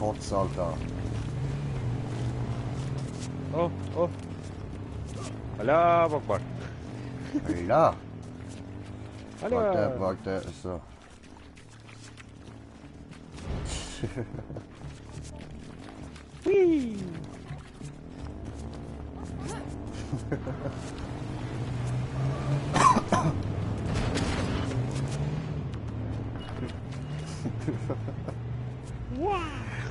Fotz, Alter. Oh, oh. Allah Akbar. Ja. Allah. Warte, so. Hui.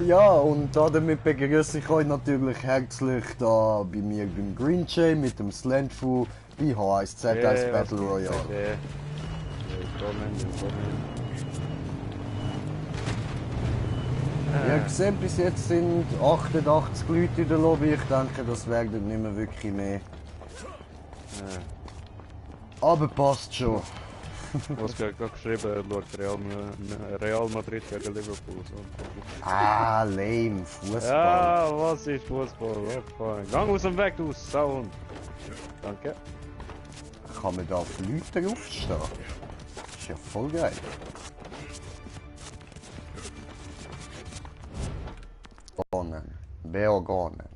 Ja, und damit begrüße ich euch natürlich herzlich da bei mir beim Green Jay mit dem Slendfu bei H1Z1 Battle Royale. Willkommen, willkommen. Wie ihr seht, bis jetzt sind 88 Leute in der Lobby. Ich denke, das werden nicht mehr wirklich mehr. Aber passt schon. Was gerade geschrieben, schaut Real Madrid gegen Liverpool. So. Ah, lame, Fußball. Ja, was ist Fußball? Okay. Gang aus dem Weg, du Sau. Danke. Kann man da auf Leute aufstehen? Das ist ja voll geil. Organen. Beorganen.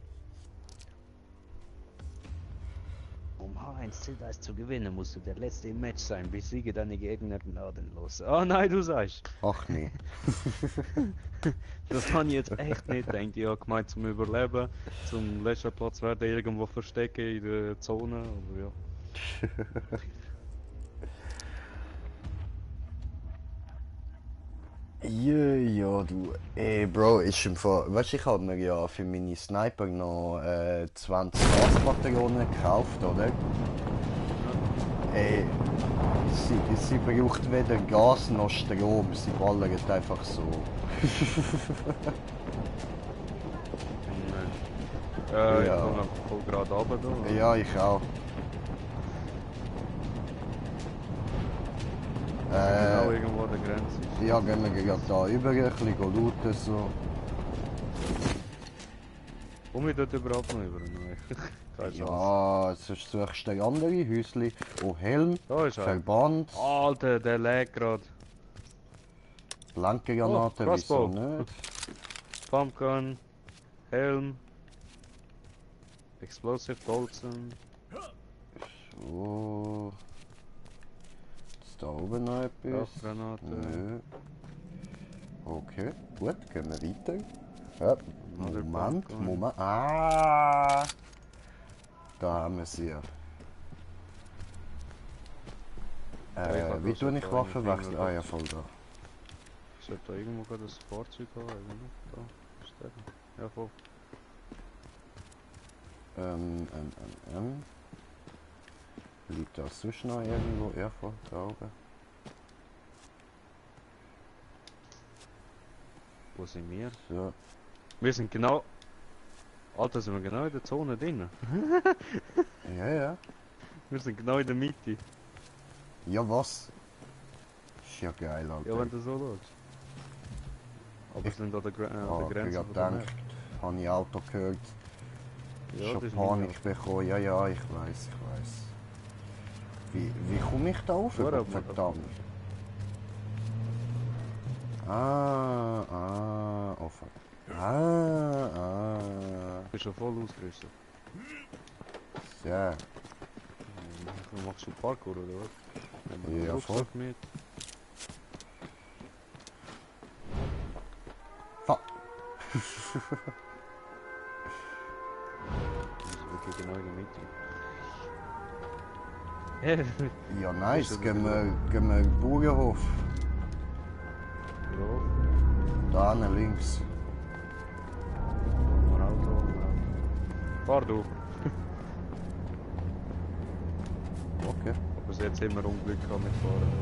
Um H1Z1 zu gewinnen, musst du der Letzte im Match sein, besiege deine Gegner gnadenlos. Oh nein, du sagst. Ach nee. Das habe ich jetzt echt nicht gedacht. Ich habe gemeint, zum Überleben, zum letzten Platz werden irgendwo verstecken in der Zone, aber ja. Ja, du. Ey, Bro, ist im Fall. Weißt du, ich habe mir ja für meine Sniper noch 20 Gaspatronen gekauft, oder? Ey, sie braucht weder Gas noch Strom, sie ballert einfach so. Ja. Ja. Ich komme voll gerade runter da. Ja, ich auch. Genau irgendwo an der Grenze. Ja, gehen wir gerade da über, ein bisschen looten so. Komm ich dort überhaupt noch über? Nein. Keine Chance. Ja, sonst suchst du andere Häusli. Oh, Helm, Da ist er. Verband, Alter, der lag gerade. Blanke-Granate, Oh, wieso Crossbow. nicht? Pumpgun, Helm, Explosive Bolzen. So. Ist da oben noch etwas? Granate. Nö. Okay, gut, gehen wir weiter. Ja, Moment, Pumpgun. Moment. Ah! Da haben wir sie. Wie tue ich Waffen wechseln? Ah ja, voll da. Sollte da irgendwo gerade das Fahrzeug haben? Da ist der. Ja, voll. Liegt da sonst noch irgendwo? Ja, voll, da oben. Wo sind wir? So. Wir sind genau... Alter, sind wir genau in der Zone drin? Ja, ja. Wir sind genau in der Mitte. Ja, was? Ist ja geil, Alter. Ja, wenn du so schaust. Aber wir sind an der, an der Ich Grenze hab von der gedacht, habe ich Auto gehört. Ja, Schon das ist Panik bekommen. Ja, ja, ich weiß. Wie komme ich da auf? Verdammt. Verdammt. Offen. Du bist schon voll ausgerüstet. Ja. Machst du Parkour oder was? Nehmen wir Ja, den voll. Rucksack mit. Fuck. Das ist wirklich genau in der Mitte. Ja, nice. Ist das Gehen wir in den Bauernhof. Ja, Da hinten links. ein Auto. Fahr du. Okay. Aber bis jetzt immer Unglück gehabt mit Fahren.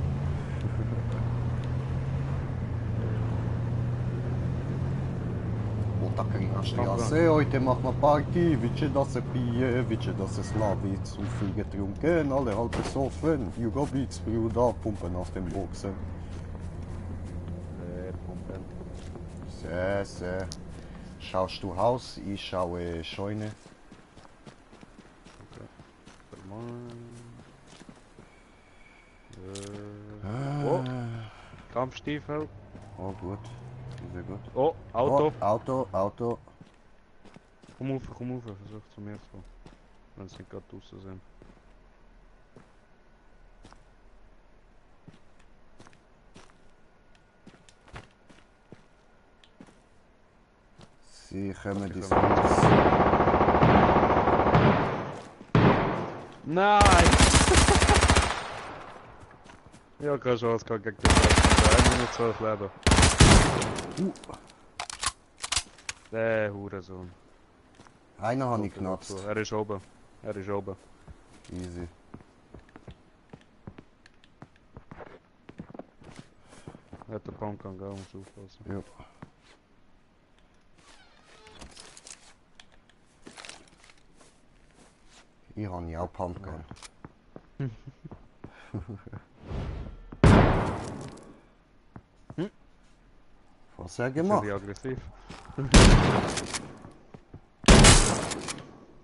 Otakarina Straße, heute machen wir Party, Witsche das Bier, Witsche das Slavi, zu viel getrunken, alle halb besoffen, Hugo Beats, Bruder, Pumpen aus den Boxen. Pumpen. Sehr, sehr. Schaust du Haus, ich schaue Scheune. Oh, Kampfstiefel. Oh gut. wäre gut. Oh, Auto. Oh, Auto. Komm auf, versuch zu mir zu kommen. Wenn sie nicht gerade draußen sind. Sie kommen Die ins kommen. Haus. Nein! Ja, keine Chance gehabt gegen den Scheiß. 1 Minute 12 Leben. Der Hurensohn. Einer habe ich genutzt. Er ist oben. Easy. Er hat den Pumpgun, gell? Musst aufpassen. Ja. Ich habe ja auch Pumpgun. Was sag ich Ist mal? er aggressiv?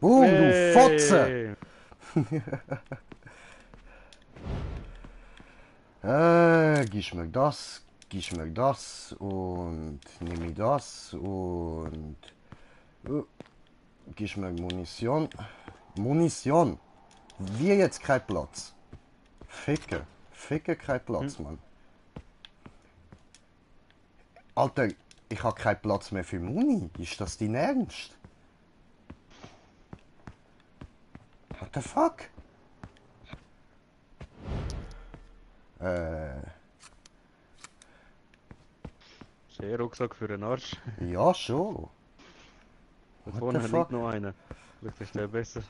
Boom, du Fotze! Gib mir das und nehme ich das und gib mir Munition. Munition! Wir jetzt kein Platz. Ficke kein Platz, Mann. Alter, ich habe keinen Platz mehr für Muni. Ist das dein Ernst? What the fuck? Ist eh Rucksack für den Arsch. Ja, schon. Da What vorne the liegt fuck? noch einer. Vielleicht ist der besser.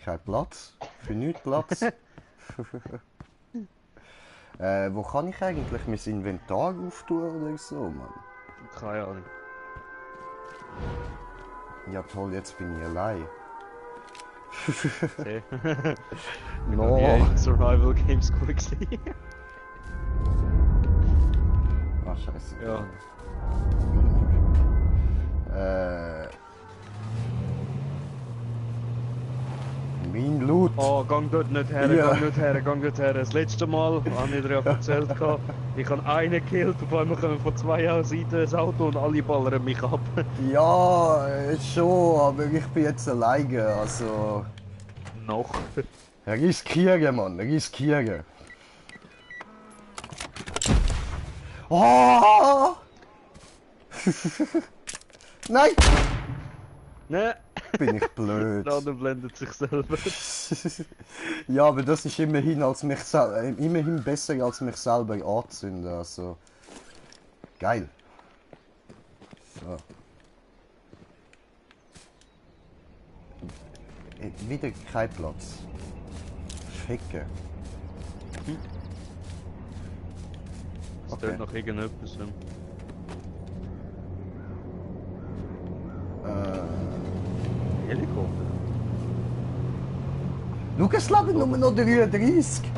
Kein Platz. Für nichts Platz. Wo kann ich eigentlich mein Inventar auftun oder so, Mann? Keine Ahnung. Ja toll, jetzt bin ich allein. Seh. No. Ja, Survival Games cool gewesen. Ah, scheiße. Ja. Mein Loot. Oh, gang dort nicht her, Ja. gang nicht her. Das letzte Mal, habe ich dir ja erzählt, ich habe einen gekillt, auf einmal kommen von 2 Seiten das Auto und alle ballern mich ab. Ja, schon, aber ich bin jetzt alleine, also... Noch. Riskieren, Mann, riskieren. Oh! Nein! Ne? Bin ich blöd. Der andere blendet sich selber. Ja, aber das ist immerhin, immerhin besser als mich selber anzünden, also... Geil. So. Wieder kein Platz. Ficken. Es Okay. tönt noch irgendetwas. Ja. Helikopter? Schau, es leben nur noch 33.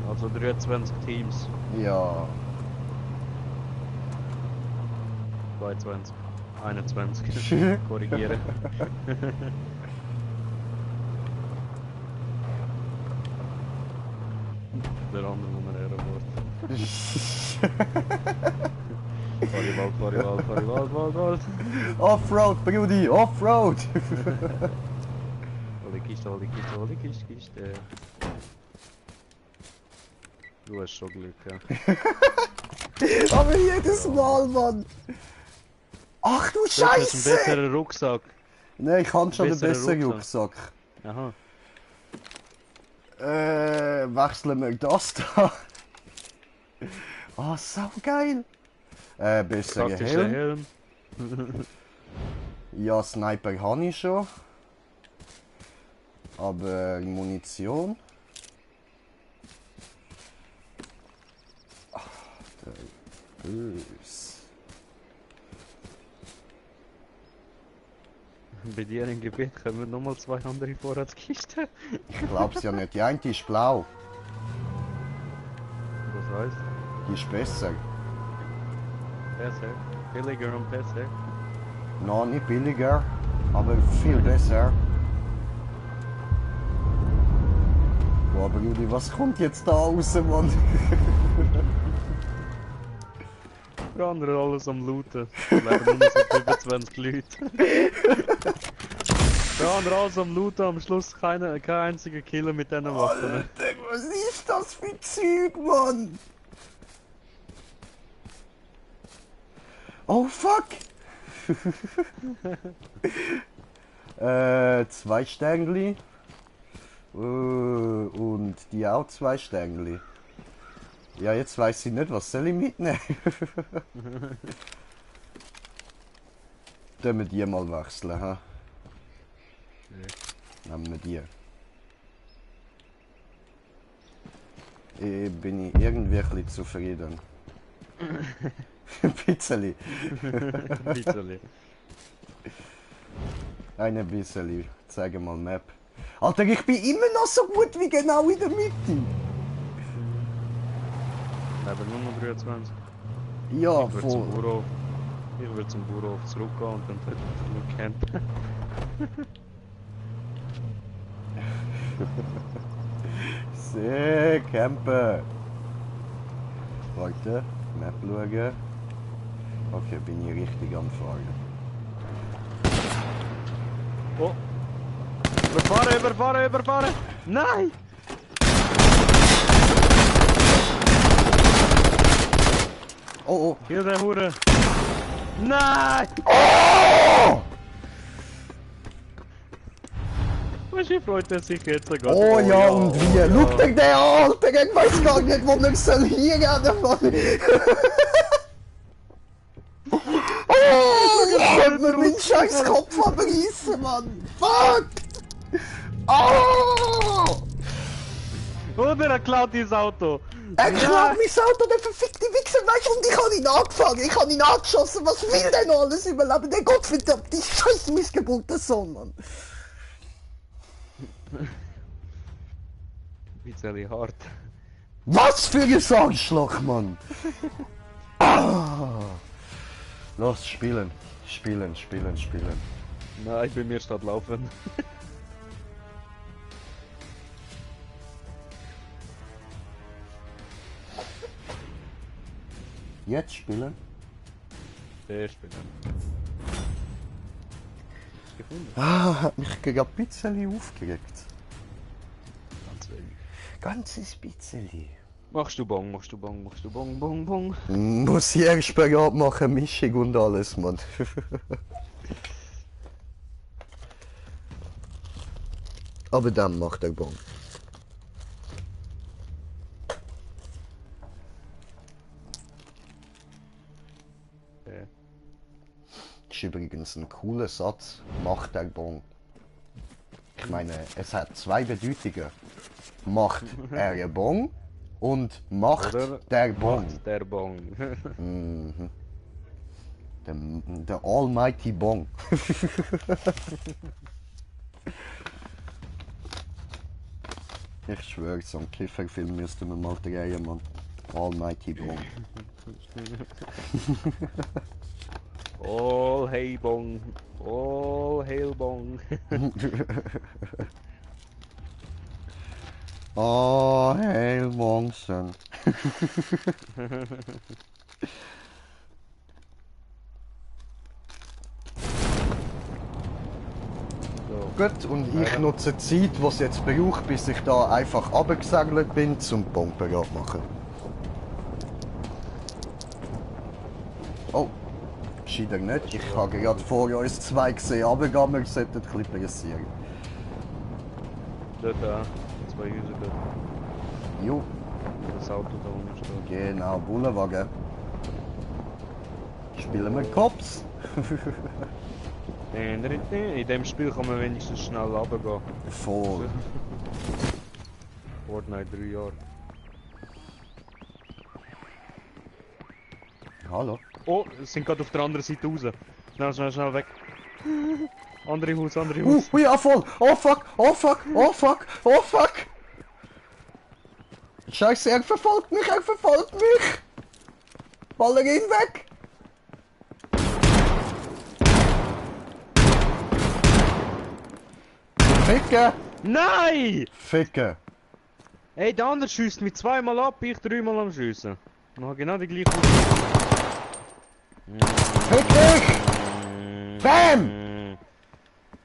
Also 23 Teams. Ja. 22. 21. Korrigieren. Der andere, wo wir herwort. Wald. Offroad, Brudi, Offroad! Hol die Kiste. Du hast schon Glück, ja. Aber jedes Mal, Mann! Ach du Du hast einen Scheiße! besseren Rucksack. Nein, ich habe schon einen Besseren besseren Rucksack. Aha. Wechseln wir das da. Ah, so geil! Bessere Taktischer Helm. Helm. Ja, Sniper habe ich schon. Aber Munition. Ach, der Bös. Bei dir im Gebiet können wir nochmal 2 andere Vorratskisten. Ich glaub's ja nicht. Die eine ist blau. Was heißt? Die ist besser. Besser. Billiger und besser. Noch nicht billiger, aber viel besser. Boah, Brudi, was kommt jetzt da raus, Mann? Der andere alles am Looten. Es leben nur noch so 25 Leute. Der andere alles am Looten, am Schluss kein einziger Killer mit diesen Waffen. Alter, was ist das für Zeug, Mann? Oh, fuck! 2 Stängli. Und die auch 2 Stängli. Ja, jetzt weiß ich nicht, was soll ich mitnehmen? Dann wir die mal wechseln, ha? Ja. Nehmen wir die. Bin ich irgendwie ein bisschen zufrieden. Ein bisschen. Bitte. Ein bisschen. Zeige mal Map. Alter, ich bin immer noch so gut wie genau in der Mitte. Leben nur noch 23. Ja, Ich würde zum voll. Bauernhof. Ich würde zum Bauernhof zurückgehen und dann dort nur campen. Sehr campen. Warte, Map schauen. Okay, bin ich richtig am Fahren. Oh! Überfahren! Nein! Oh, oh. Hier der Hure! Nein! Oh! Was freut er sich jetzt sogar? Oh ja, und wie? Schau dir den an, Alter! Ich weiß gar nicht, wo ich soll hingehen, Mann! Oh! Ich könnte mir meinen scheiß Kopf abreißen, Mann! Fuck! Oh! Oder er klaut dieses Auto! Er klaut mein Auto, der verfickte Wichser, weißt du, und ich habe ihn angefangen, ich habe ihn angeschossen, was will der noch alles überleben? Der gottverdammte scheiß missgeburter Sohn, Mann! Bisschen hart. Was für ein Arschloch, Mann! Ah! Los, spielen. Spielen. Nein, bei mir statt laufen. Jetzt spielen? Der spielen. Gefunden. Ah, hat mich gerade ein bisschen aufgeregt. Ganz wenig. Ganzes bisschen. Machst du Bong. Muss ich erst parat machen, Mischung und alles, Mann. Aber dann macht er Bon. Das ist übrigens ein cooler Satz. Macht der Bon. Ich meine, es hat 2 Bedeutungen. Macht er einen Bon und macht Oder der Bon. Macht der Bong. Mhm. Der Almighty Bong. Ich schwöre, so einen Kifferfilm müssten wir mal drehen, Mann. Almighty Bong. All hail Bong. All hail Bong. Oh, Hail Monson. So. Gut, und ich nutze die Zeit, die es jetzt braucht, bis ich da einfach runtergesegelt bin, zum Bomben machen. Oh, scheinbar nicht. Ich habe gerade vor uns 2 gesehen, runtergehen, wir sollten ein bisschen pressieren. Dort da. 2 Häuser dort. Jo, Das Auto da unten steht. genau, Bullenwagen. Spielen wir Cops? In dem Spiel kann man wenigstens schnell runtergehen. Voll. Fortnite 3 Jahre. Hallo? Oh, es sind gerade auf der anderen Seite raus. Schnell weg. Andere Haus. Ja, voll! Oh fuck! Oh fuck! Oh fuck! Oh fuck! Scheiße, er verfolgt mich! Baller ihn weg! Ficken! Nein! Ficken! Ey, der andere schießt mich zweimal ab, ich dreimal am Schiessen. Ich habe genau die gleiche Fick dich! Bam!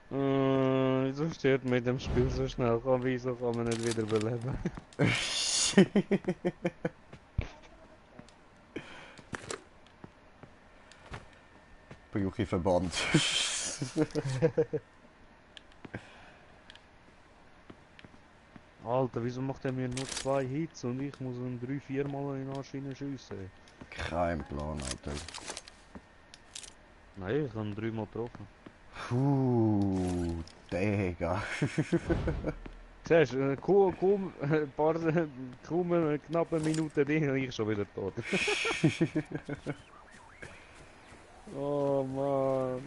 Wieso stirbt mit dem Spiel so schnell? Wieso kann man nicht wieder beleben? Brüchi-Verband. Alter, wieso macht er mir nur 2 Hits und ich muss ihn 3-4 Mal in die Arschine schiessen? Kein Plan, Alter. Nein, ich habe ihn 3 Mal getroffen. Digga. Siehst du, kaum eine knappe Minute drin und ich schon wieder tot. Oh Mann.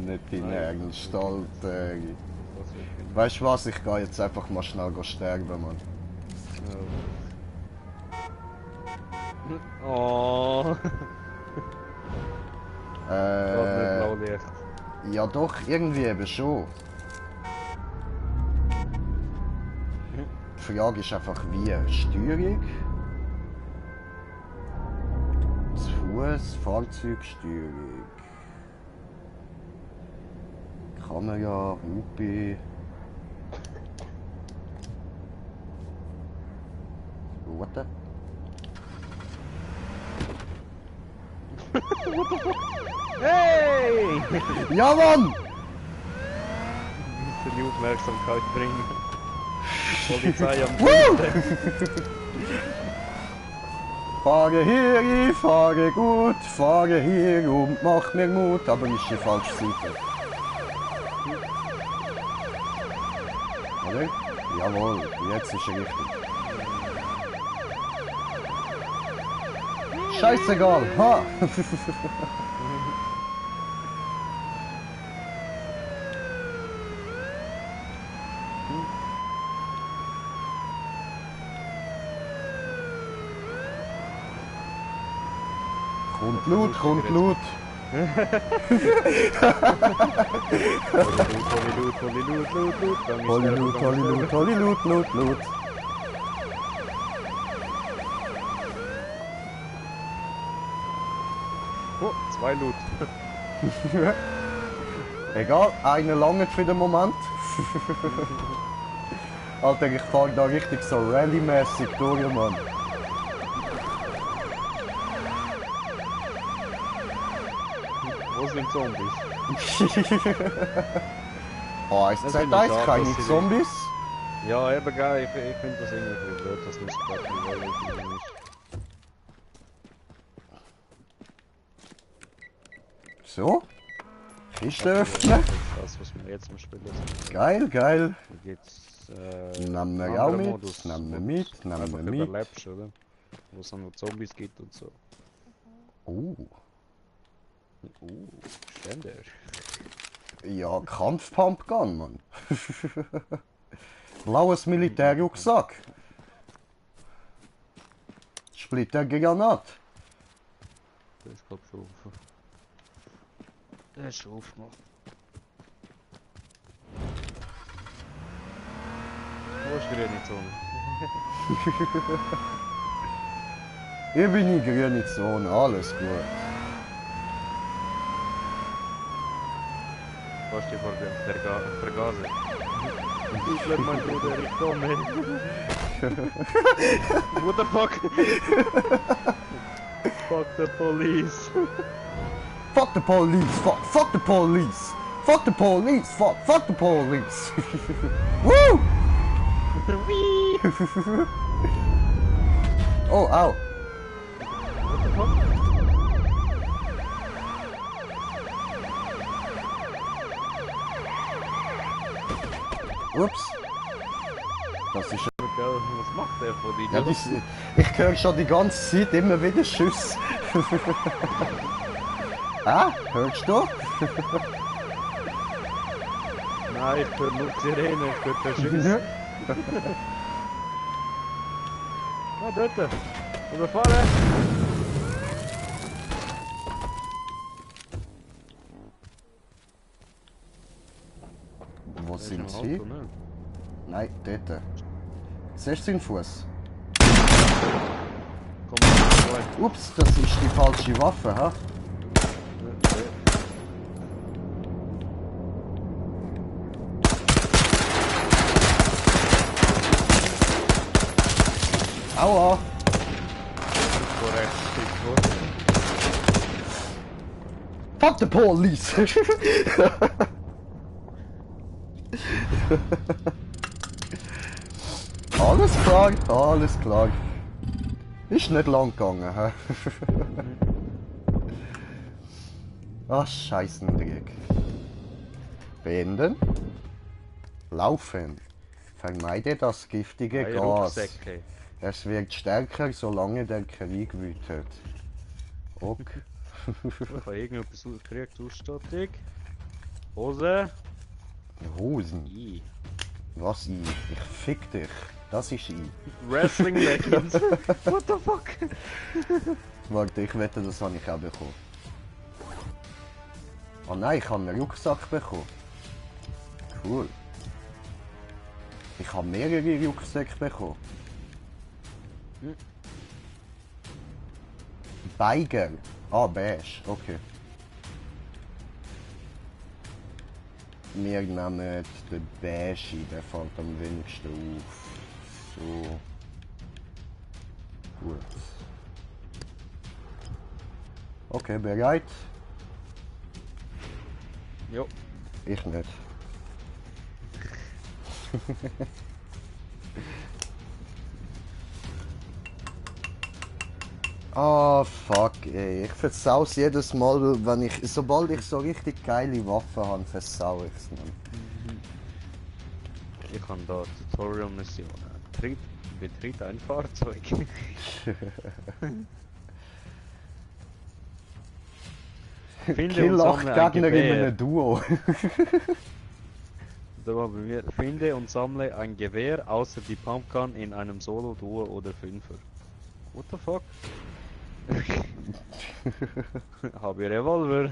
Nicht die Nägelstall, Digga. Das wird Weißt du was, ich gehe jetzt einfach mal schnell sterben, Mann. Oh. Gerade nicht Blaulicht. Ja doch, irgendwie eben schon. Die Frage ist einfach wie. Steuerung? Zu Fuß, Fahrzeugsteuerung. Kamera, Hupe. What the? Hey! Ja, Mann! Für die Aufmerksamkeit bringen. Polizei am Woo! Boden. Fahre hier, ich fahre gut, fahre hier und mach mir Mut, aber ist die falsche Seite. Oder? Jawohl, jetzt ist er richtig. Scheißegal, ha! Kommt Blut, kommt Blut. Hollywood, Lut. Oh, 2 Loot. Egal, einer lange für den Moment. Alter, ich fahre da richtig so Rallye-mäßig durch, Mann. Wo sind Zombies? Oh, ist Das Z1 bin ich da, keine dass sie- Zombies? Ja, eben geil, ich finde das irgendwie blöd, dass nicht Spartan ist. So? Kiste öffnen? Das, was wir jetzt im Spiel sind. Geil, geil. Da gibt's Nehmen wir auch anderen mit, Modus, nehmen wir wo mit, du nehmen einfach wir mit. überlebst, oder? Wo es dann noch Zombies gibt und so. Ständer. Ja, Kampfpumpgun, Mann. Blaues Militärrucksack. Splittergranat. Der ist glaub schon offen. Der ist schon aufgemacht. Wo ist die grüne Zone? Ich bin in grüne Zone, alles gut. Was die Vergaser? Hitler, mein Bruder, ich komme. What the fuck? Fuck the police. Fuck the police, fuck the police. Fuck the police, fuck the police. Woo! Oh, au. What the fuck? Ups. Das ist... Was macht der von dir? Ja, ich höre schon die ganze Zeit immer wieder Schüsse. Ah, hörst du? Nein, ich höre nur Sirene, ich höre kein Schuss. Ah, dort! Überfahren! Wo Das ist sind ein sie? Auto, ne? Nein, dort. Siehst du seinen Fuß? Komm mal, Ups, das ist die falsche Waffe, ha? Aua! korrekt. Fuck the police! Alles klar, alles klar. Ist nicht lang gegangen, hä? Ach, Scheißendreck. Beenden. Laufen. Vermeide das giftige Drei Gas. Rucksäcke. Es wird stärker, solange der Krieg wütet. Okay. Ich habe irgendetwas gekriegt, Ausstattung. Hose. Hosen. I. Was ich? Ich fick dich. Das ist ich. Wrestling Leggings. What the fuck? Warte, ich wette, das habe ich auch bekommen. Oh nein, ich habe einen Rucksack bekommen. Cool. Ich habe mehrere Rucksäcke bekommen. Beiger. Ah, beige. Okay. Wir nehmen den beige, der fällt am wenigsten auf. So. Gut. Okay, bereit? Jo. Ich nicht. Ah, fuck, ey. Ich versau's jedes Mal, wenn sobald ich so richtig geile Waffen habe, versau ich's, man. Ich habe da Tutorial-Mission. Betritt ein Fahrzeug. Finde Kill und 8 sammle ein Gegner in Gewehr. einem Duo. Da war bei mir. Finde und sammle ein Gewehr außer die Pumpgun in einem Solo, Duo oder Fünfer. What the fuck? Habe Revolver.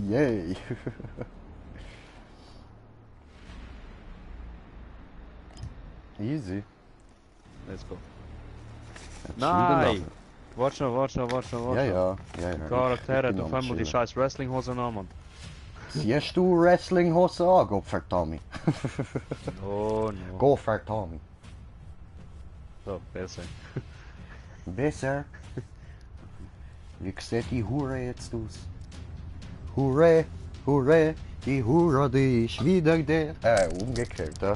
Yay. Easy. Let's go. Jetzt Nein! Schieben Warte schon. Ja, ja. Charaktere, Ich bin auf am einmal die Chillen. scheiß Wrestling-Hose an, Mann. Siehst du Wrestling-Hose an, Gottverdammt. Oh no. Gottverdammt. So, besser. Besser. Wie sieht die Hure jetzt aus? Hure, Hure, die Hure, die ist wieder der. Umgekehrt, ja.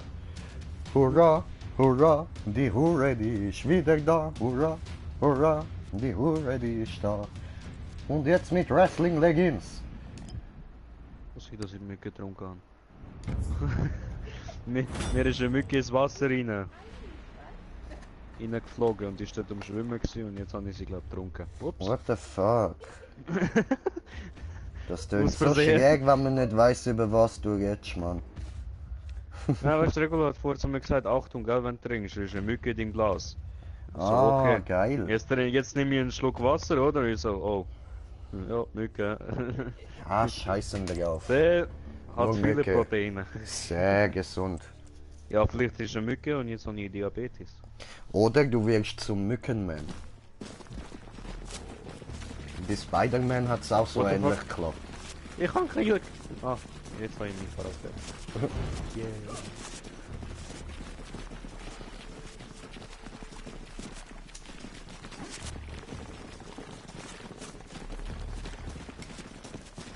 Hurra, hurra, die Hure, die ist wieder da. Hurra, hurra, die Hure, die ist da. Und jetzt mit Wrestling Leggings. Was ich, dass ich Mücke getrunken habe. Mir ist eine Mücke ins Wasser reingeflogen und ist dort am Schwimmen gewesen und jetzt habe ich sie glaube getrunken. Ups. What the fuck? Das tönt Aus so Versehen. schräg, wenn man nicht weiß, über was du redest, Mann. Ja, weißt du, Regula hat vorhin zu mir gesagt, Achtung, gell, wenn du trinkst, ist eine Mücke in deinem Glas. Ich so, Ah, okay. geil. Jetzt nehme ich einen Schluck Wasser, oder? Ich so, oh. Ja, Mücke. Ah, scheißen drauf. Der hat Nur viele Mücke. Proteine. Sehr gesund. Ja, vielleicht ist eine Mücke und jetzt habe ich Diabetes. Oder du wirst zum Mückenman. Bei Spider-Man hat es auch so What the ähnlich fuck? geklappt. Ich kann kein Glück. Ah, jetzt habe ich meinen Charakter. Yeah.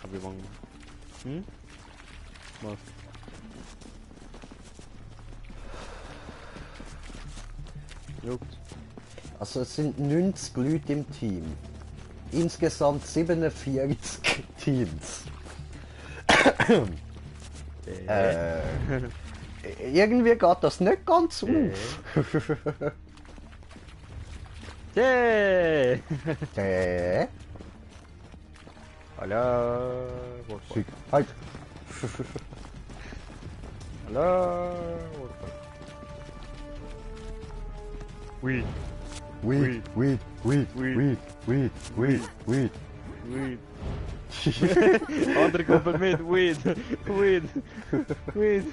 Hab ich wann? Hm? Was? Juckt. Also es sind 90 Leute im Team. Insgesamt 47 Teams. Irgendwie geht das nicht ganz auf. Yeah! Hallo! Sick. Halt. Hallo! Weed, Weed, weed, weed, weed, weed, weed, weed. weed. Andere Kumpel mit, weed, weed, weed.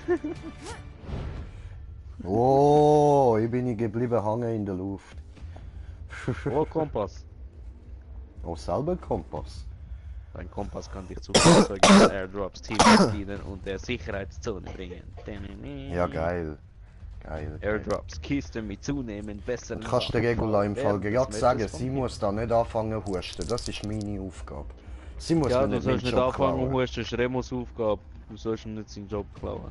Oh, ich bin geblieben hängen in der Luft. Oh, Kompass. Oh, selber Kompass. Dein Kompass kann dich zu Fahrzeugen, Airdrops, Teams dienen und der Sicherheitszone bringen. Ja, geil. Geil. Airdrops, Kisten mit zunehmend besseren Du kannst der Regula im Fall während des gerade sagen, Matches sie vom muss da nicht anfangen zu husten. Das ist meine Aufgabe. Sie muss Ja, mir du nicht meinen sollst nicht Job anfangen, klauen. husten, ist Remos Aufgabe. Du sollst ihm nicht seinen Job klauen.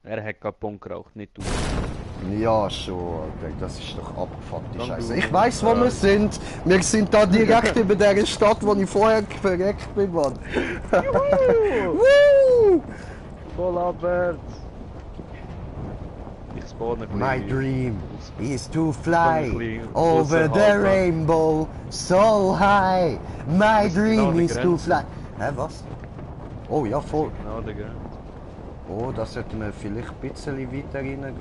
Er hat gerade Bon geraucht, nicht du. Ja, schon, Alter. Das ist doch abgefuckt, die Dann Scheiße. du. Ich weiß, wo wir sind. Wir sind da direkt über der Stadt, wo ich vorher verreckt bin, Mann. Woo! Voll abwärts! Ich spawne ein My bisschen. dream is to fly bisschen over the außerhalb, ja. rainbow so high. My Das ist dream genau die is to Grenze. fly. Hä, was? Oh ja, voll. Genau der Grenze. Oh, da sollten wir vielleicht ein bisschen weiter reingehen.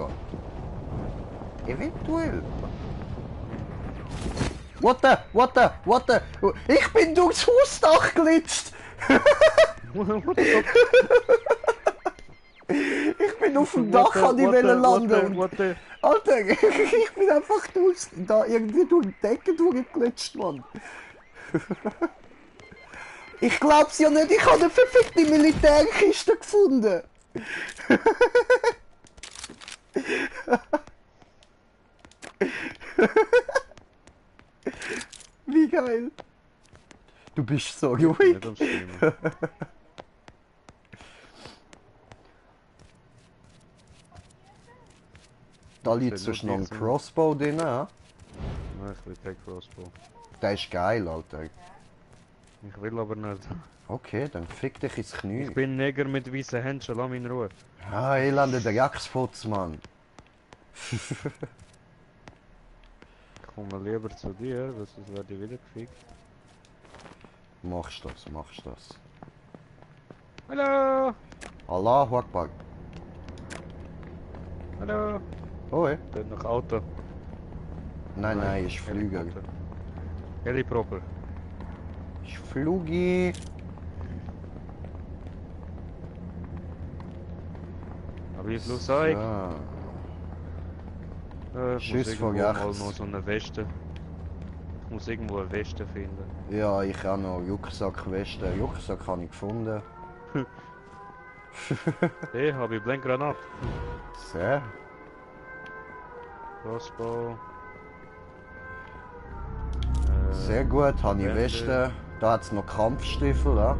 Eventuell. What the? Ich bin durchs Hausdach glitscht! What the Ich bin auf dem Dach an die Welle landen. What the? Alter, ich bin einfach da irgendwie durch die Decke durchgeglitscht, Mann. Ich glaub's ja nicht, ich habe eine verfickte Militärkiste gefunden. Wie geil. Du bist so ruhig. Nicht am Streamen. Da liegt Das sonst wird noch ein nicht so. Crossbow drin. Nein, ich will kein Crossbow. Der ist geil, Alter. Ich will aber nicht. Okay, dann fick dich ins Knie. Ich bin Neger mit weißen Händchen, lass mich in Ruhe. Ah, elende Drecksfutz, Mann. Ich komme lieber zu dir, das werde ich wieder gefickt. Machst das. Hallo! Allahu Akbar. Hallo! Oh, Dort noch Auto. nein, ist Flüger. Heliproper. Ich flugi. Aber ich Flugzeug. So. Ich Schuss muss von irgendwo mal rechts. noch so eine Weste. Ich muss irgendwo eine Weste finden. Ja, ich habe noch Rucksack-Weste. Rucksack habe ich gefunden. Hey, habe ich Blendgranat. Sehr. Crossbow. Sehr gut, habe ich Wände. Weste. Da hat es noch Kampfstiefel, ja?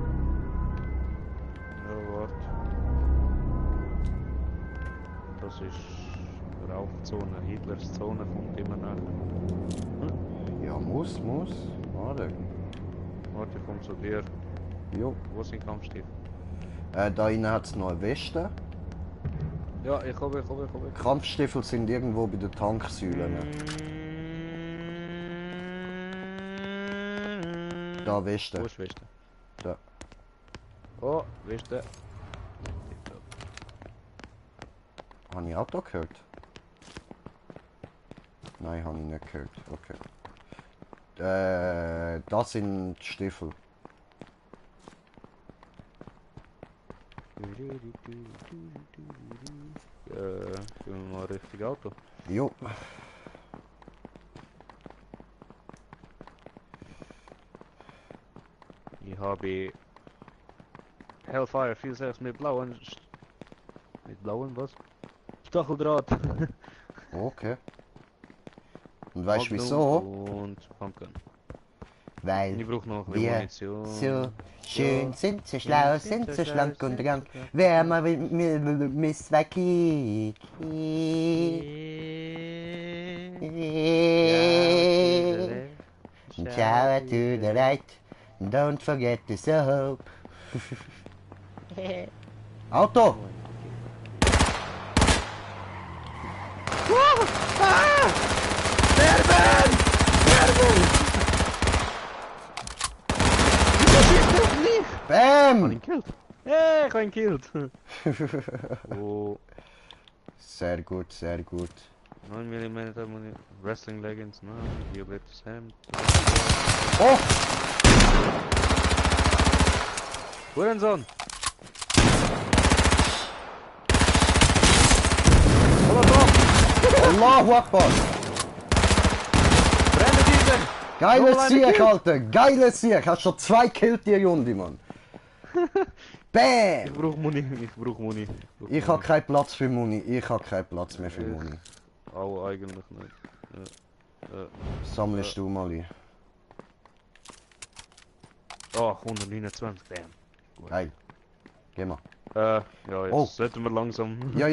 Ja, warte. Das ist Rauchzone. Hitlers Zone kommt immer nach. Ja, muss. Warte. Warte, ich komme zu dir. Jo. Wo sind Kampfstiefel? Da innen hat es noch eine Weste. Ja, ich komme. Kampfstiefel sind irgendwo bei den Tanksäulen. Da Weste. Wo ist Weste? Da. Oh, Weste. Habe ich Auto gehört? Nein, habe ich nicht gehört. Okay. Das sind Stiefel. Gehen wir mal richtig Auto. Jo. Ich habe Hellfire 46 mit blauen... Mit blauen was? Stacheldraht. Okay. Und weißt du Magnum wieso? Und Pumpgun. Ich Weil brauche noch ein bisschen wir Munition. so schön sind, so schlau sind, so schlank und rank. Wer mal Miss Wacky. Shower to the right. Don't forget the soap. Auto! Habe Bam! ihn gekillt. Hey, ich habe ihn gekillt. Oh, Sehr gut, sehr gut. 9 mm Wrestling Leggings, nein. Violettes Hemd. Oh! Hurensohn! Allahu Akbar! Brenne diesen! Geiles Noch eine Sieg, Kill. Alter! Geiles Sieg! Hast schon 2 Kills die Runde, Mann! Ich Bam! brauch Muni, ich brauch Muni. Ich hab keinen Platz für Muni. Ich hab keinen Platz mehr für Muni. Auch eigentlich nicht. Sammelst du mal ein. Ach, 129, damn. Geil. Geh mal. Ja, jetzt Oh. sollten wir langsam. Ja.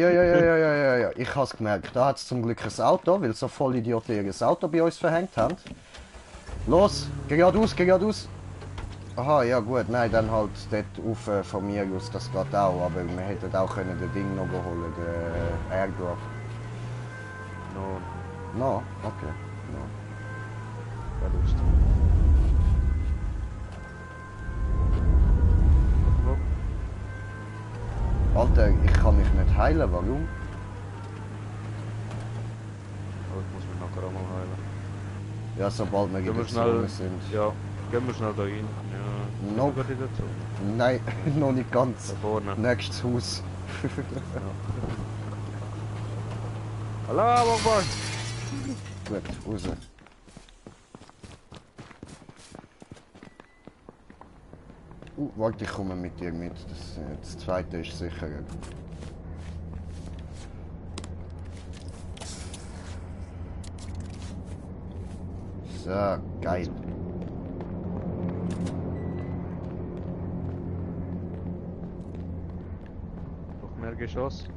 Ich hab's gemerkt. Da hat's zum Glück ein Auto, weil so voll Idioten ihr Auto bei uns verhängt haben. Los, geradeaus. Aha, ja gut, nein, dann halt dort auf von mir aus, das geht auch, aber wir hätten auch können den Ding noch holen, den Airdrop. No, No, okay. No. Verlust. Alter, ich kann mich nicht heilen, warum? Aber ich muss mich nachher auch mal heilen. Ja, sobald wir in Gehen wir der schnell. Zone sind. Ja, gehen wir schnell da rein. Ja. Nope. Geht die dazu? Nein, noch nicht ganz. Da vorne. Nächstes Haus. Allahu Akbar! Gut, raus. Warte, ich komme mit dir mit. Das zweite ist sicher. So, geil. Noch mehr Geschoss?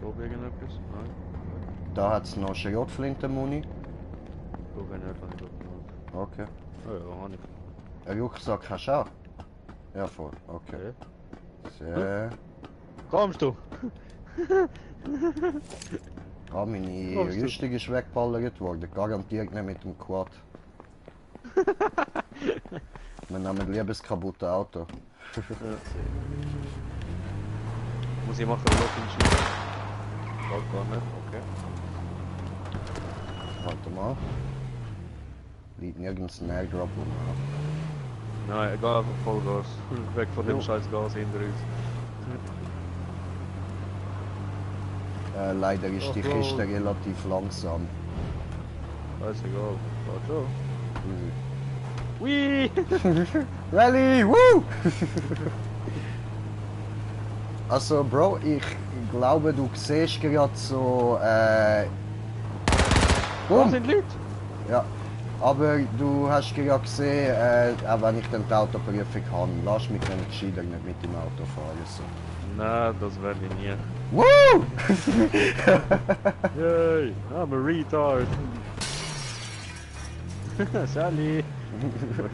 Probe irgendetwas? Nein. Da hat es noch Schrotflinten-Muni. Probe nicht, habe ich gut gemacht. Okay. Ja, habe ich. Ein Rucksack hast du auch? Ja, voll. Okay. Okay. So. Kommst du? Ah, meine Kommst du? Rüstung ist weggeballert worden. Garantiert nicht mit dem Quad. Wir nehmen lieber das kaputte Auto. Ja, muss ich machen, Lock in Schiene? Geht gar nicht, okay. Warte mal. Liegt nirgends ein Airdrop rum. Nein, egal, einfach Vollgas. Weg von dem Jo. scheiß Gas hinter uns. Leider ist die Ach, wow. Kiste relativ langsam. Scheißegal, geht schon. Ui! Rally, woo! Also Bro, ich glaube du siehst gerade so Da Boom. sind Leute! Ja, aber du hast gerade gesehen, auch wenn ich dann die Autoprüfung habe, lass mich dann gescheiter nicht mit dem Auto fahren. So. Nein, das werde ich nie. Woo! Yay! I'm a retard! Sally!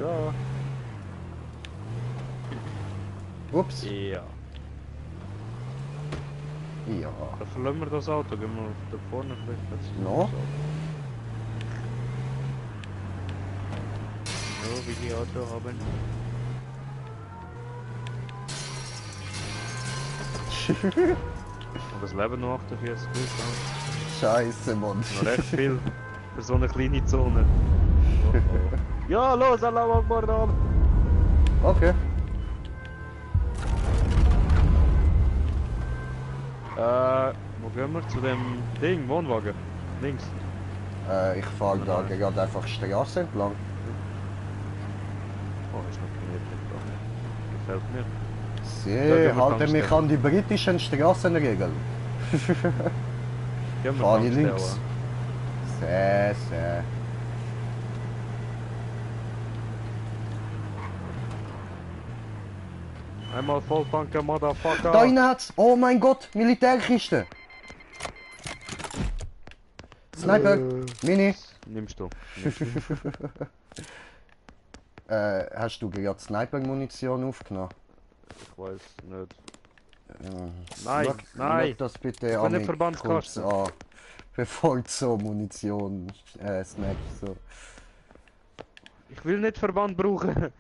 Da! Ups. Ja. Ja. Dann verlassen wir das Auto, gehen wir da vorne vielleicht plötzlich. No? Ja, wie die Auto haben. Und das Leben noch 48 gut, Scheiße, Mann. noch recht viel für so eine kleine Zone. Oh, oh. Ja, los, Allahu Akbar da! Okay. Wo gehen wir? Zu dem Ding, Wohnwagen. Links. Ich fahre da Nein. gerade einfach Straße entlang. Oh, ist noch gemütlich da. Gefällt mir. Sie gehen wir halten mich Tankstelle. an die britischen Straßenregeln. Gehen wir Fahr ich Tankstelle links. an. Sehr, sehr. Einmal Volltanker, Motherfucker! Da innen hat's! Oh mein Gott, Militärkiste! Sniper! Mini! Nimmst du. Hast du gerade Sniper-Munition aufgenommen? Ich weiß nicht. Ja. Nein, nein. Schau das bitte bin an nicht mich Verbandskasten. kurz an, bevor du so Munition snackst. So. Ich will nicht Verband brauchen.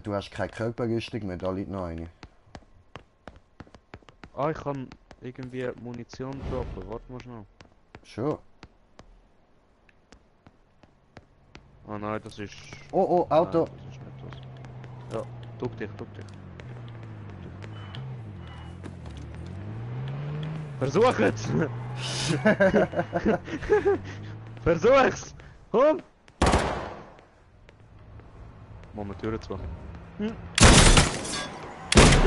Du hast keine Körperrüstung mehr, da liegt noch eine. Ah, ich kann irgendwie Munition droppen. Warte mal schnell. Schon. Ah nein, das ist... Oh, Auto! Nein, das ist nicht das. Ja, duck dich. Versuch es! Versuch's! Komm! Machen wir die Türen zu.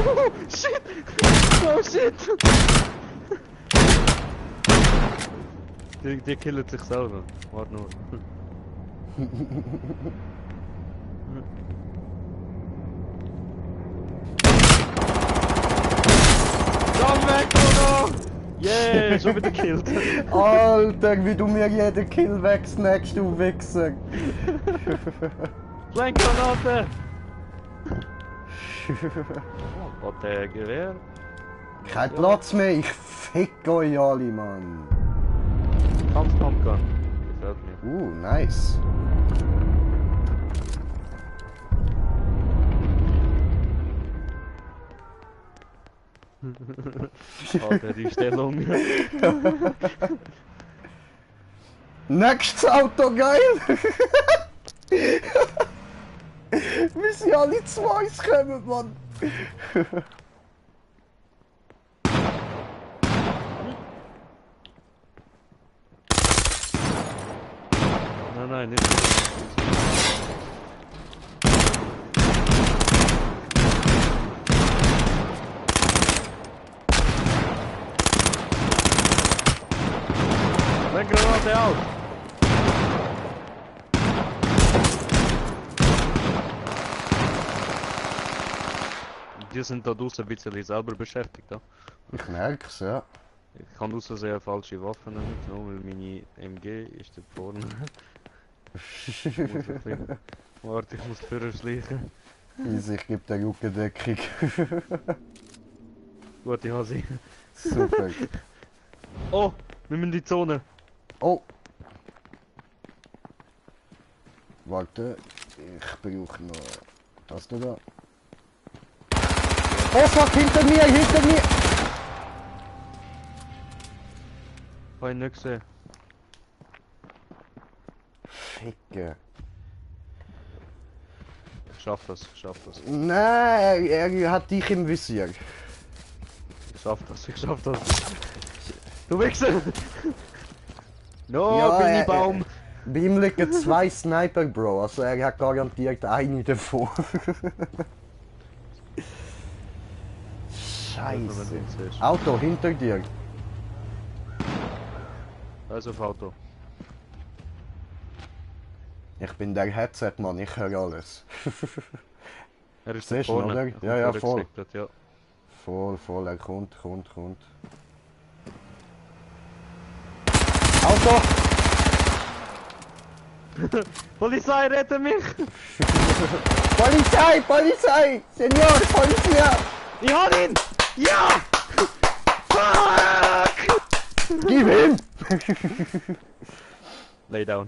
Oh, shit! Oh shit! Die killt sich selber. Warte nur. Komm weg, Bruno! Yeah, schon wieder gekillt. Alter, wie du mir jeden Kill wegsnackst, du Wichser. Schlenkgranate! Oh, der Gewehr. Kein Platz mehr, ich fick euch alle, Mann. Kampfpumpgun. Gefällt mir. Nice. Alter, die Stellung. Nächstes Auto, geil! Wie sie alle zu uns kommen, Mann! Nein, nicht. Granate out! Die sind da draußen ein bisschen selber beschäftigt. Ja. Ich merk's, ja. Ich kann aus Versehen falsche Waffen mitnehmen, weil meine MG ist da vorne. Warte, ich muss vorher schleichen. Easy, ich geb der Rückendeckung. Gut, ich habe sie. Super. Oh, wir müssen in die Zone. Oh! Warte, ich brauche noch... Hast du da? Oh fuck, hinter mir, hinter mir! Habe ich nicht gesehen. Ficke. Ich schaff das, ich schaff das. Nein, er hat dich im Visier. Ich schaff das, ich schaff das. Du Wichser! No, Ja, Baum! Bei ihm liegen 2 Sniper, Bro, also er hat garantiert eine davon. Scheiße. Auto hinter dir. Also auf Auto. Ich bin der Headset-Mann, ich höre alles. Er ist Siehst da du, vorne. oder? Er kommt Ja, ja, vorne voll. gesickert, ja. Voll, er kommt. Auto! Polizei, rette mich! Polizei! Senor, Polizei! Ich hab ihn! Ja! Fuck! Gib ihm! Lay down.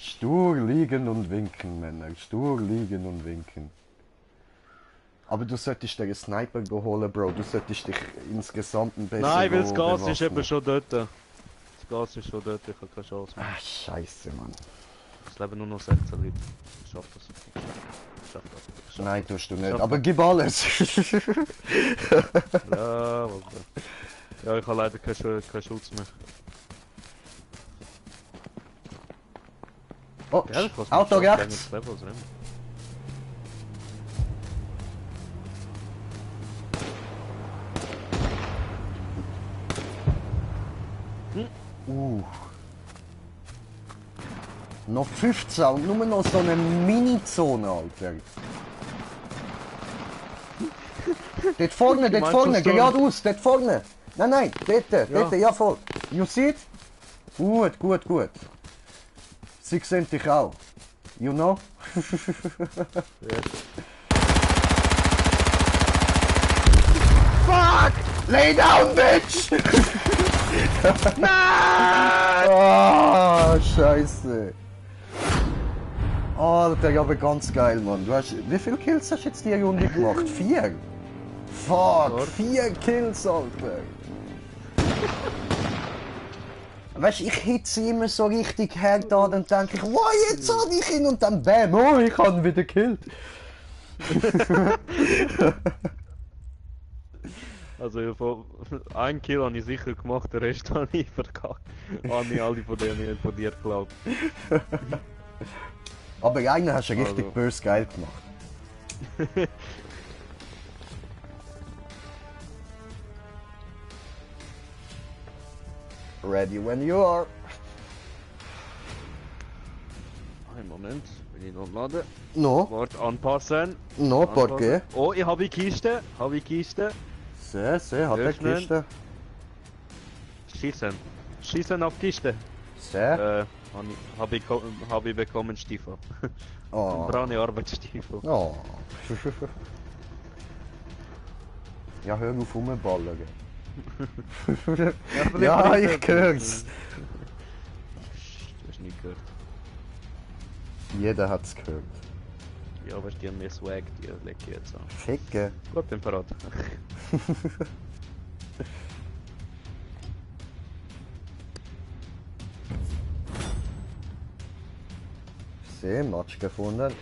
Stur liegen und winken, Männer. Stur liegen und winken. Aber du solltest den Sniper holen, Bro. Du solltest dich insgesamt ein bisschen Nein, weil das Gas ist bewaffnen. eben schon dort. Das Gas ist schon dort, ich habe keine Chance mehr. Ah, scheiße, Mann. Es leben nur noch 16 Leute. Ich schaff das. Ich schaff das. Nein, tust du nicht. Schaff Aber gib alles. Ja, okay. Ja, ich habe leider keinen Schutz mehr. Oh, Gell, ich muss Auto mich rechts. Levels rennen. Noch 15 und nur noch so eine Mini-Zone, Alter. Dort vorne, Du meinst so geradeaus, dort vorne. Nein, dort, ja voll. You see it? Gut. Sie sehen dich auch. You know? Ja. Fuck! Lay down, bitch! Nein! Ah, scheiße. Alter, aber ganz geil, Mann. Du hast, wie viele Kills hast du jetzt die Runde gemacht? 4? Fuck, 4 Kills, Alter. Weißt du, ich hitze immer so richtig hart an und denke ich, wow, jetzt hab ich ihn und dann bam, oh, ich habe ihn wieder gekillt. Also von 1 Kill habe ich sicher gemacht, den Rest habe ich verkackt. Habe ich alle von denen von dir geglaubt. Aber einen hast du richtig Also. bös geil gemacht. Ready when you are. Einen Moment, bin ich noch laden. No, Wort anpassen. no, porque? Oh, ich habe die Kiste. Habe ich Kiste. Se, hat der Öffnen. Kiste. Schießen. Schießen auf Kiste. Se. Hab ich bekommen Stiefel. Oh. Braune Arbeitsstiefel. Oh. Ja, hör auf rumballern. Ja, ich hör's. Du hast nicht gehört. Jeder hat's gehört. Ja, aber die haben mehr Swag, die leg ich jetzt an. Ficke. Gut, dann parat. Se, Matsch gefunden.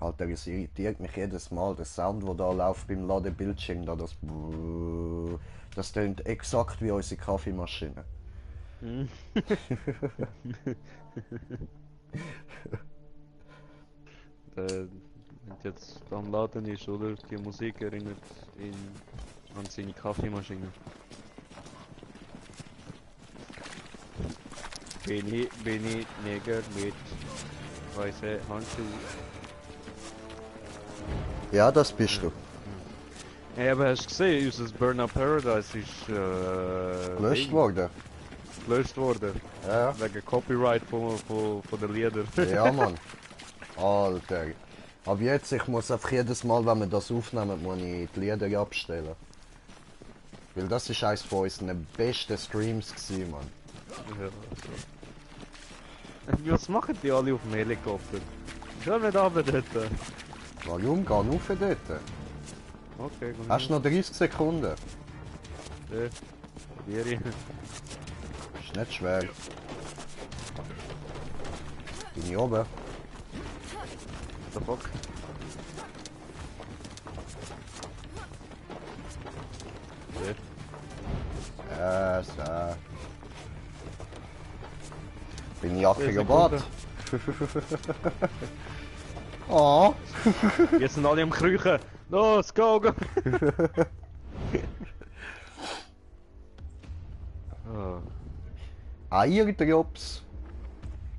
Alter, es irritiert mich jedes Mal, der Sound, der da läuft beim Ladebildschirm, da das Brrrr, das tönt exakt wie unsere Kaffeemaschine. Wenn jetzt am Laden ist, oder? Die Musik erinnert ihn an seine Kaffeemaschine. Bin ich Neger mit weißen Handschuhen? Ja, das bist du. Ja, aber hast du gesehen, unser Burnout Paradise ist Gelöscht worden. gelöscht worden. Ja, Wegen Copyright von den Liedern. ja, Mann. Alter. Aber jetzt, ich muss einfach jedes Mal, wenn wir das aufnehmen, muss ich die Lieder abstellen. Weil das ist eines von unseren besten Streams gewesen, Mann. Ja, also. Was machen die alle auf dem Helikopter? Schau nicht runter dort. Warum? Geh rauf dort. Okay, gut. Hast du noch 30 Sekunden? Ja, probiere ich. Ist nicht schwer. Bin ich oben? What the fuck? Ja. So. Bin ich Jacke Sekunden. gebaut? Oh. Jetzt sind alle am Krüchen. Los, go, go! Ah, Eierdrops.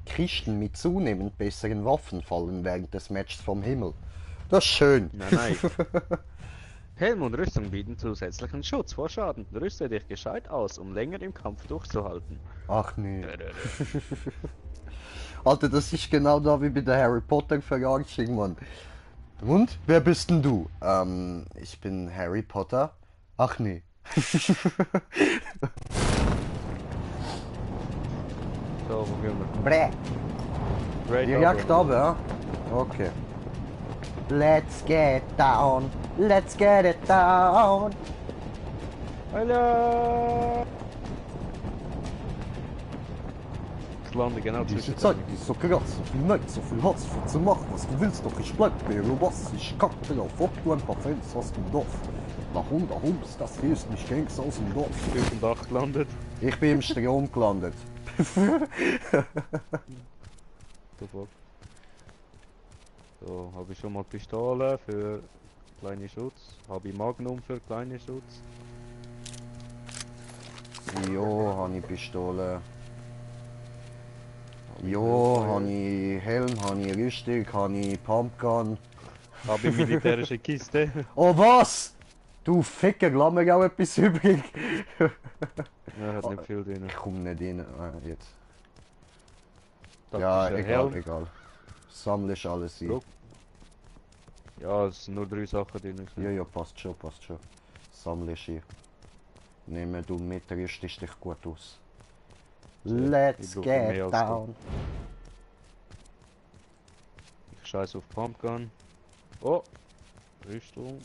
Kisten mit zunehmend besseren Waffen fallen während des Matches vom Himmel. Das ist schön. nein. Helm und Rüstung bieten zusätzlichen Schutz vor Schaden. Rüste dich gescheit aus, um länger im Kampf durchzuhalten. Ach nee. Alter, das ist genau da wie bei der Harry Potter Verarschung, Mann. Und? Wer bist denn du? Ich bin Harry Potter. Ach nee. So, wo gehen wir? Bräh. Great Direkt Double. runter, ja? Okay. Let's get down. Let's get it down. Hallo! Ich lande genau Diese zwischen Zeit denen. ist so krass, so viel Neid, so viel Hass, viel zu machen, was du willst, doch ich bleib bei was. Ich kacke drauf, ob du ein paar Fans hast im Dorf. Nach 100 Humps, das hier ist nicht Gangs aus dem Dorf. Ich bin auf dem Dach gelandet. Ich bin im Strom gelandet. Sofort. So, habe ich schon mal Pistole für kleine Schutz. Habe ich Magnum für kleine Schutz. Jo, habe ich Pistole. Jo, habe ich Helm, habe ich Rüstung, habe ich Pumpgun. Habe ich militärische Kiste. Oh was? Du Ficker, lass mir auch etwas übrig. Ja, hat nicht viel drin. Ich komme nicht rein. Jetzt. Das Ja, ist ein egal, Helm. egal. Sammelst alles ein. Guck. Ja, es sind nur 3 Sachen drin. Ja, ja, passt schon, passt schon. Sammelst ein. Nimm du mit, rüstest dich gut aus. Let's ich brauche mehr get als down. Ich scheiß auf Pumpgun. Oh! Rüstung.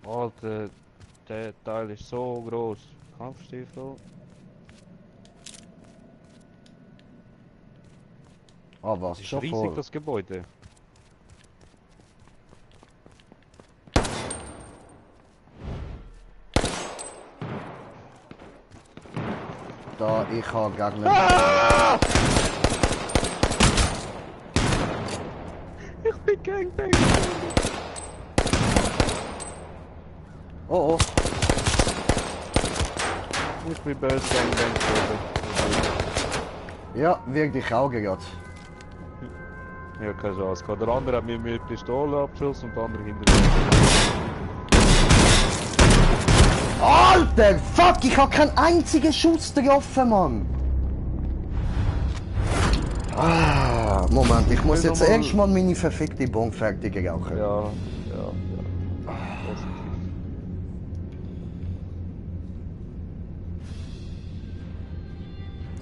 Alter, der Teil ist so groß. Kampfstiefel. Ah, Das was? ist Schon riesig, voll? das Gebäude. Da, ich habe gegen Ah! Ich bin Gangbang. Oh, oh. Ich bin böse Gangbang geworden. Ja, wirklich auch gerade. Ja, keine Chance. Der andere hat mir mit Pistole abgeschossen und der andere hinter mir. Alter, fuck, ich habe keinen einzigen Schuss getroffen, Mann. Ah, Moment, ich muss jetzt erst mal meine verfickte Bon fertig rauchen. Ja. Positiv.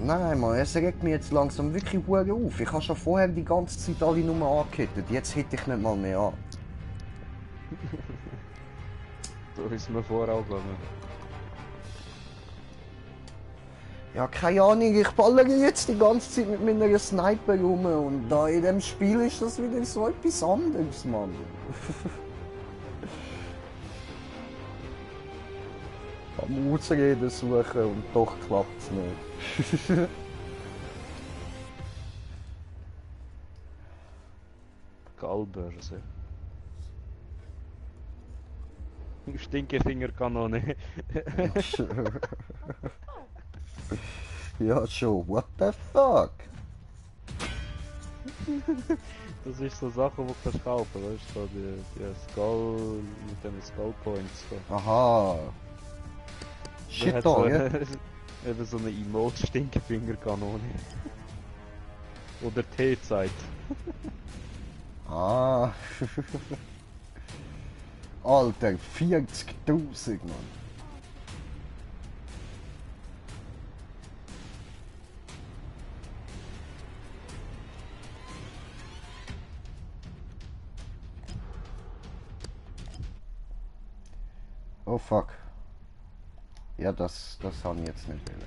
Nein, Mann, es regt mich jetzt langsam wirklich hure auf. Ich habe schon vorher die ganze Zeit alle Nummern angehittet. Jetzt hitte ich nicht mal mehr an. So ist mir vorher auch gegangen. Ja, keine Ahnung, ich ballere jetzt die ganze Zeit mit meiner Sniper rum und da in dem Spiel ist das wieder so etwas anderes, Mann. Am Ausreden suchen und doch klappt es nicht. Gallbörse. Stinkefingerkanone. Ja, schon, what the fuck? Das ist so Sachen, die du kannst kaufen, weißt du, so die Skull mit den Skull Points. So. Aha. Der Shit, hat da, so ja? eben so eine Emote-Stinkefingerkanone. Oder T-Zeit. Ah. Alter, 40.000, Mann. Oh fuck. Ja, das habe ich jetzt nicht wollen.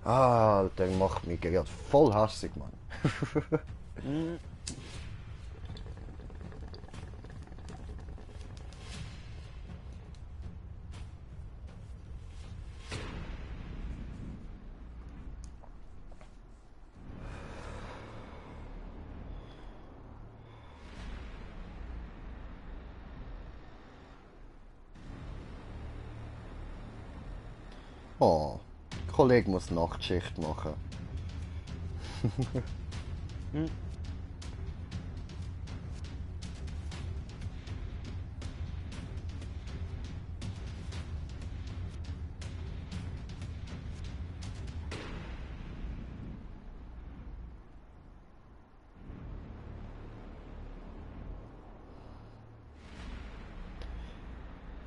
Alter, macht mich gerade voll hassig, Mann. Oh, der Kollege muss Nachtschicht machen.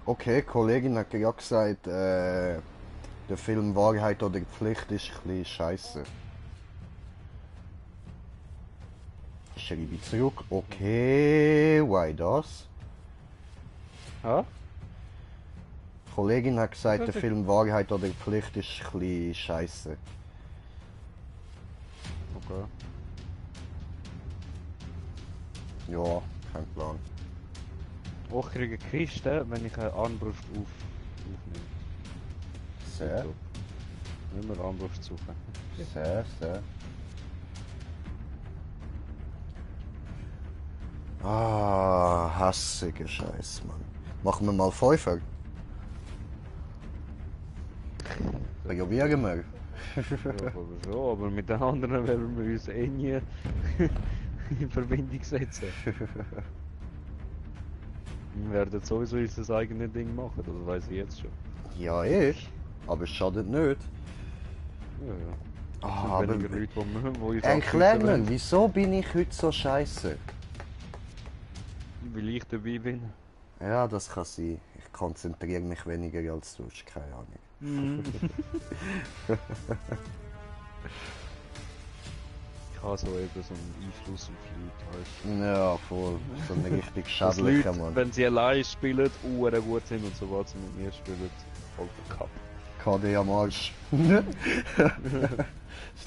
Okay, die Kollegin hat ja gesagt, der Film Wahrheit oder Pflicht ist ein bisschen scheiße. Schreibe ich zurück. Okay, why das? Ah? Die Kollegin hat gesagt, der Film Wahrheit oder Pflicht ist ein bisschen scheiße. Okay. Ja, kein Plan. Ich kriege Kiste, wenn ich eine Armbrust aufnehme. Sehr, Nicht mehr Armbrust suchen. sehr, sehr. Ah, hassiger Scheiß, Mann. Machen wir mal Pfeifer. Probieren wir. Ja, aber schon, aber mit den anderen werden wir uns eh nie in Verbindung setzen. Wir werden sowieso unser eigenes Ding machen, das weiß ich jetzt schon. Ja, ich. Aber es schadet nicht. Ja, ja. Ah, Es aber sind weniger Leute, die uns erklär anrufen, mir, wieso bin ich heute so scheiße? weil ich dabei bin. Ja, das kann sein. Ich konzentriere mich weniger als sonst, keine Ahnung. Ich habe so eben so einen Einfluss auf Leute, weißt Ja, voll. So ein richtig du. Dass schädlicher Leute, Mann. wenn sie allein spielen, gut sind und sobald sie mit mir spielen, voll verkackt. KD am Arsch. Das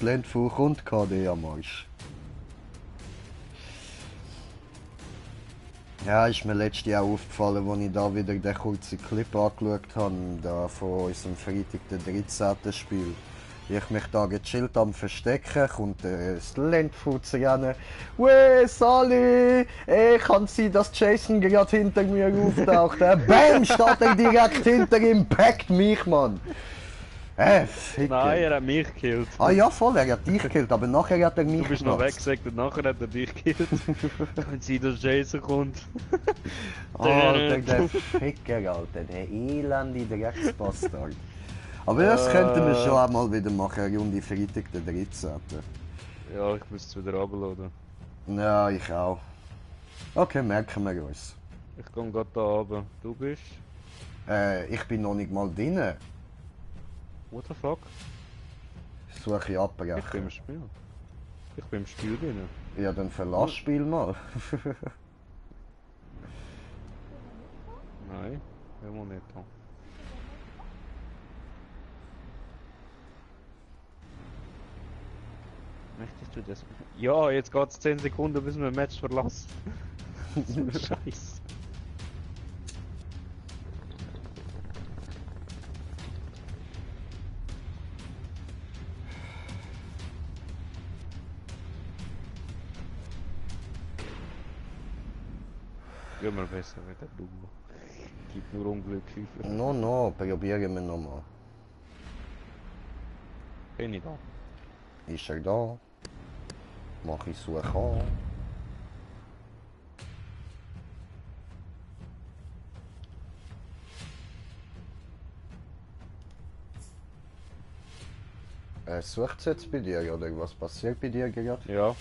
Landfuch und KD am Arsch. Ja, ist mir letztes Jahr aufgefallen, als ich da wieder den kurzen Clip angeschaut habe, da von unserem Freitag, der 13. Spiel. Wie ich mich da gechillt am Verstecken, kommt das Landfutz rein. Weh, Sally! Kann es sein, dass Jason gerade hinter mir auftaucht? Bam! Steht er direkt hinter ihm, packt mich, Mann! Ficker. Nein, er hat mich gekillt. Ah ja, voll, er hat dich gekillt, aber nachher hat er mich Du bist noch geplatzt. weggesagt und nachher hat er dich gekillt. Kann sein, dass Jason kommt. Alter, der Ficker, Alter, der elende Drecksbastard. Aber das könnten wir schon einmal wieder machen, eine Runde Freitag, der 13. Ja, ich muss es wieder runterladen. Ja, ich auch. Okay, merken wir uns. Ich komme gerade da runter. Du bist? Ich bin noch nicht mal drin. What the fuck? Suche ich Ich bin abbrechen. im Spiel. Ich bin im Spiel drin. Ja, dann verlass das Spiel mal. Nein, immer nicht da. Möchtest du das? Ja, jetzt geht's 10 Sekunden, bis wir ein Match verlassen. So ein Scheiß. Immer besser mit der Dumme. Gibt nur Unglück. No, no, probieren wir nochmal. Bin ich da? Ist er da? Mach ich Suche an. Sucht es jetzt bei dir oder was passiert bei dir gerade? Ja,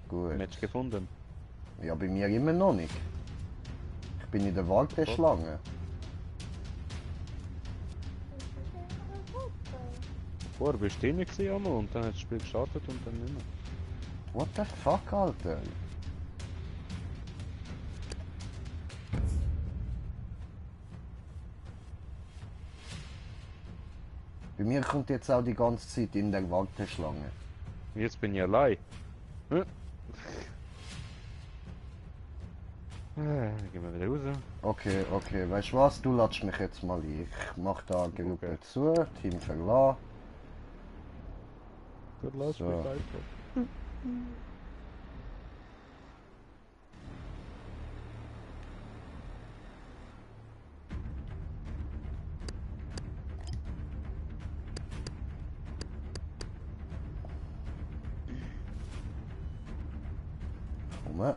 Gut. Match gefunden. Ja, bei mir immer noch nicht. Ich bin in der Warteschlange. Vorher bist du drin gewesen einmal und dann hat das Spiel gestartet und dann nicht mehr. What the fuck, Alter? Bei mir kommt jetzt auch die ganze Zeit in der Warteschlange. Jetzt bin ich allein. Hm? Gehen wir wieder raus. Okay, okay, weißt du was? Du latsch mich jetzt mal ein. Ich mach da eine Gruppe Okay. zu, Team verlassen. Gut, lass So. mich einfach. Komm.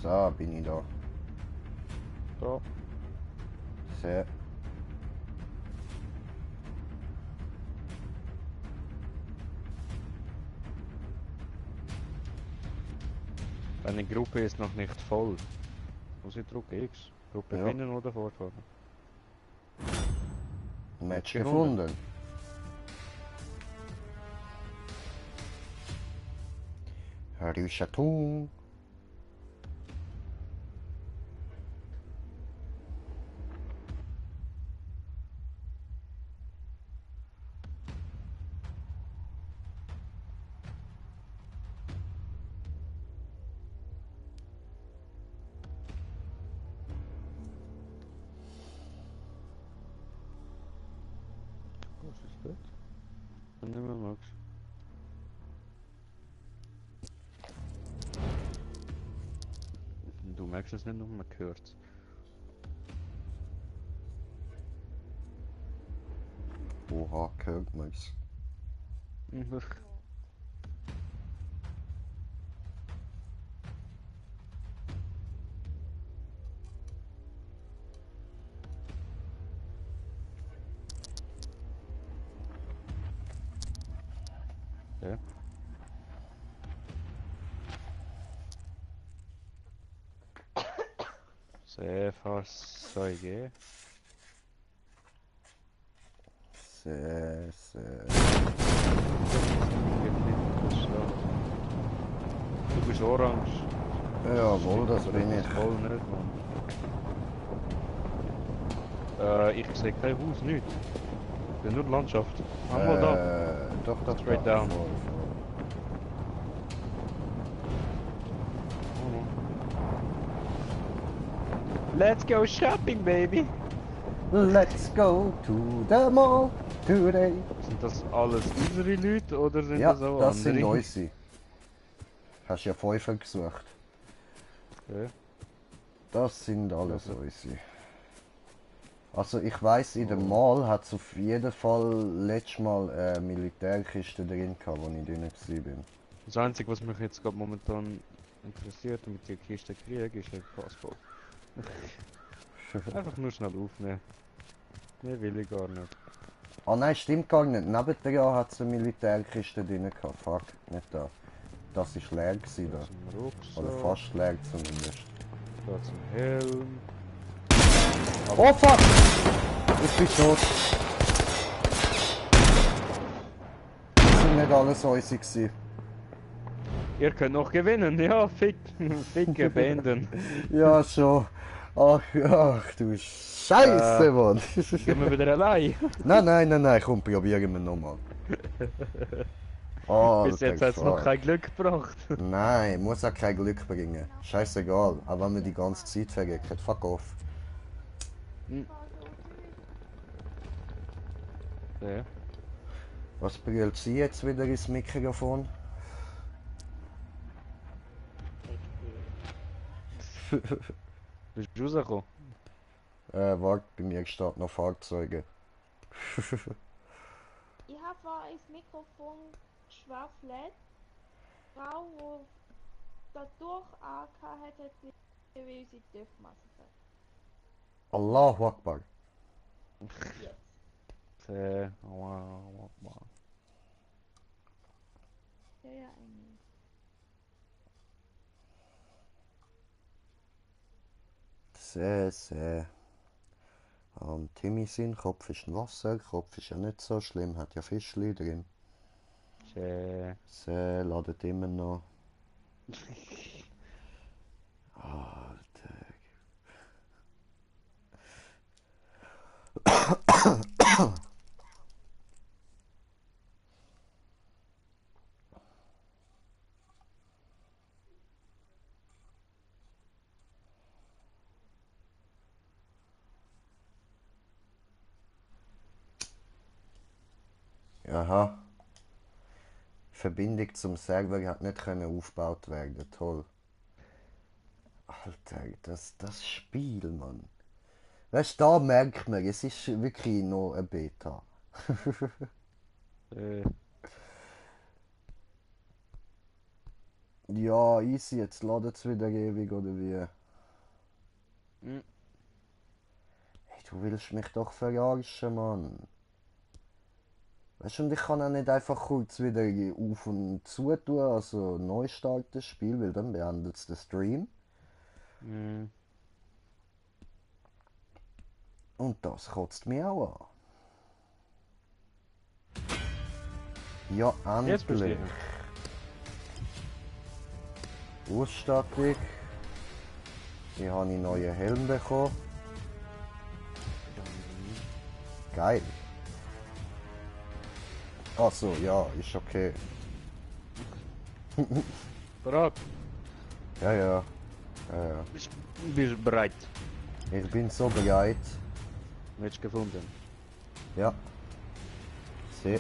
So, bin ich da. Da. Sehr. Deine Gruppe ist noch nicht voll. Muss ich drücken X? Gruppe Ja. finden oder fortfahren? Match gefunden. gefunden. Rüschatung. Was ist das? Dann nehmen wir Max. Du merkst es nicht, noch man hört es. Oha, hört man's. Ja. Seefahrzeuge. Se. Du bist orange. Jawohl, das bin ich. Voll nicht, Mann. Ich sehe kein Haus, nichts. Ich sehe nur die Landschaft. Einmal da. Doch, Straight down. Voll. Let's go shopping, baby! Let's go to the mall today. Sind das alles unsere Leute oder sind Ja, das auch das andere? sind unsere. Hast ja 5 gesucht. Okay. Das sind alles Also. unsere. Also ich weiss, in dem Mall hat es auf jeden Fall letztes Mal eine Militärkiste drin gehabt, wo ich drin war. Das Einzige, was mich jetzt gerade momentan interessiert und mit der Kiste kriege, ist ein Passport. Einfach nur schnell aufnehmen. Mehr will ich gar nicht. Ah nein, stimmt gar nicht. Nebendran hat es eine Militärkiste drin gehabt. Fuck, nicht da. Das war leer gewesen, da. Zum Rucksack, Oder fast leer zumindest. da zum Helm. Oh fuck! Ich bin tot. Das sind nicht alles unsere gewesen. Ihr könnt noch gewinnen, ja, ficke Bänden. Ja, schon. Ach du Scheiße, Mann. Gehen wir wieder allein. Nein, komm, probieren wir nochmal. Bis jetzt hat es noch kein Glück gebracht. Nein, muss auch kein Glück bringen. Scheißegal, auch wenn wir die ganze Zeit vergecken. Fuck off. Ja. Was brüllt sie jetzt wieder ins Mikrofon? Bist du rausgekommen? Warte, bei mir steht noch Fahrzeuge. Ich habe vorhin ins Mikrofon geschwafelt. Die Frau, die da durch angehört hat, hat wie unsere TÜV-Masse. Allahu Akbar. Ja, eigentlich. Sehr. Timmy sein Kopf ist ein Wasser, Kopf ist ja nicht so schlimm, hat ja Fischli drin. Sehr, ladet immer noch. Alter. Aha. Verbindung zum Server hat nicht können aufgebaut werden. Toll. Alter, das Spiel, Mann. Weißt du, da merkt man, es ist wirklich noch eine Beta. Ja, easy, jetzt ladet es wieder ewig, oder wie? Hey, du willst mich doch verarschen, Mann. Weißt du, und ich kann auch nicht einfach kurz wieder auf und zu tun, also neu starten das Spiel, weil dann beendet es den Stream. Und das kotzt mich auch an. Ja, Jetzt endlich. verstehe Ausstattung. Hier habe ich neue Helm bekommen. Geil. Achso, ja, ist okay. Bereit? Ja. Bist du bereit? Ich bin so bereit. Hast du gefunden? Ja. Sehr.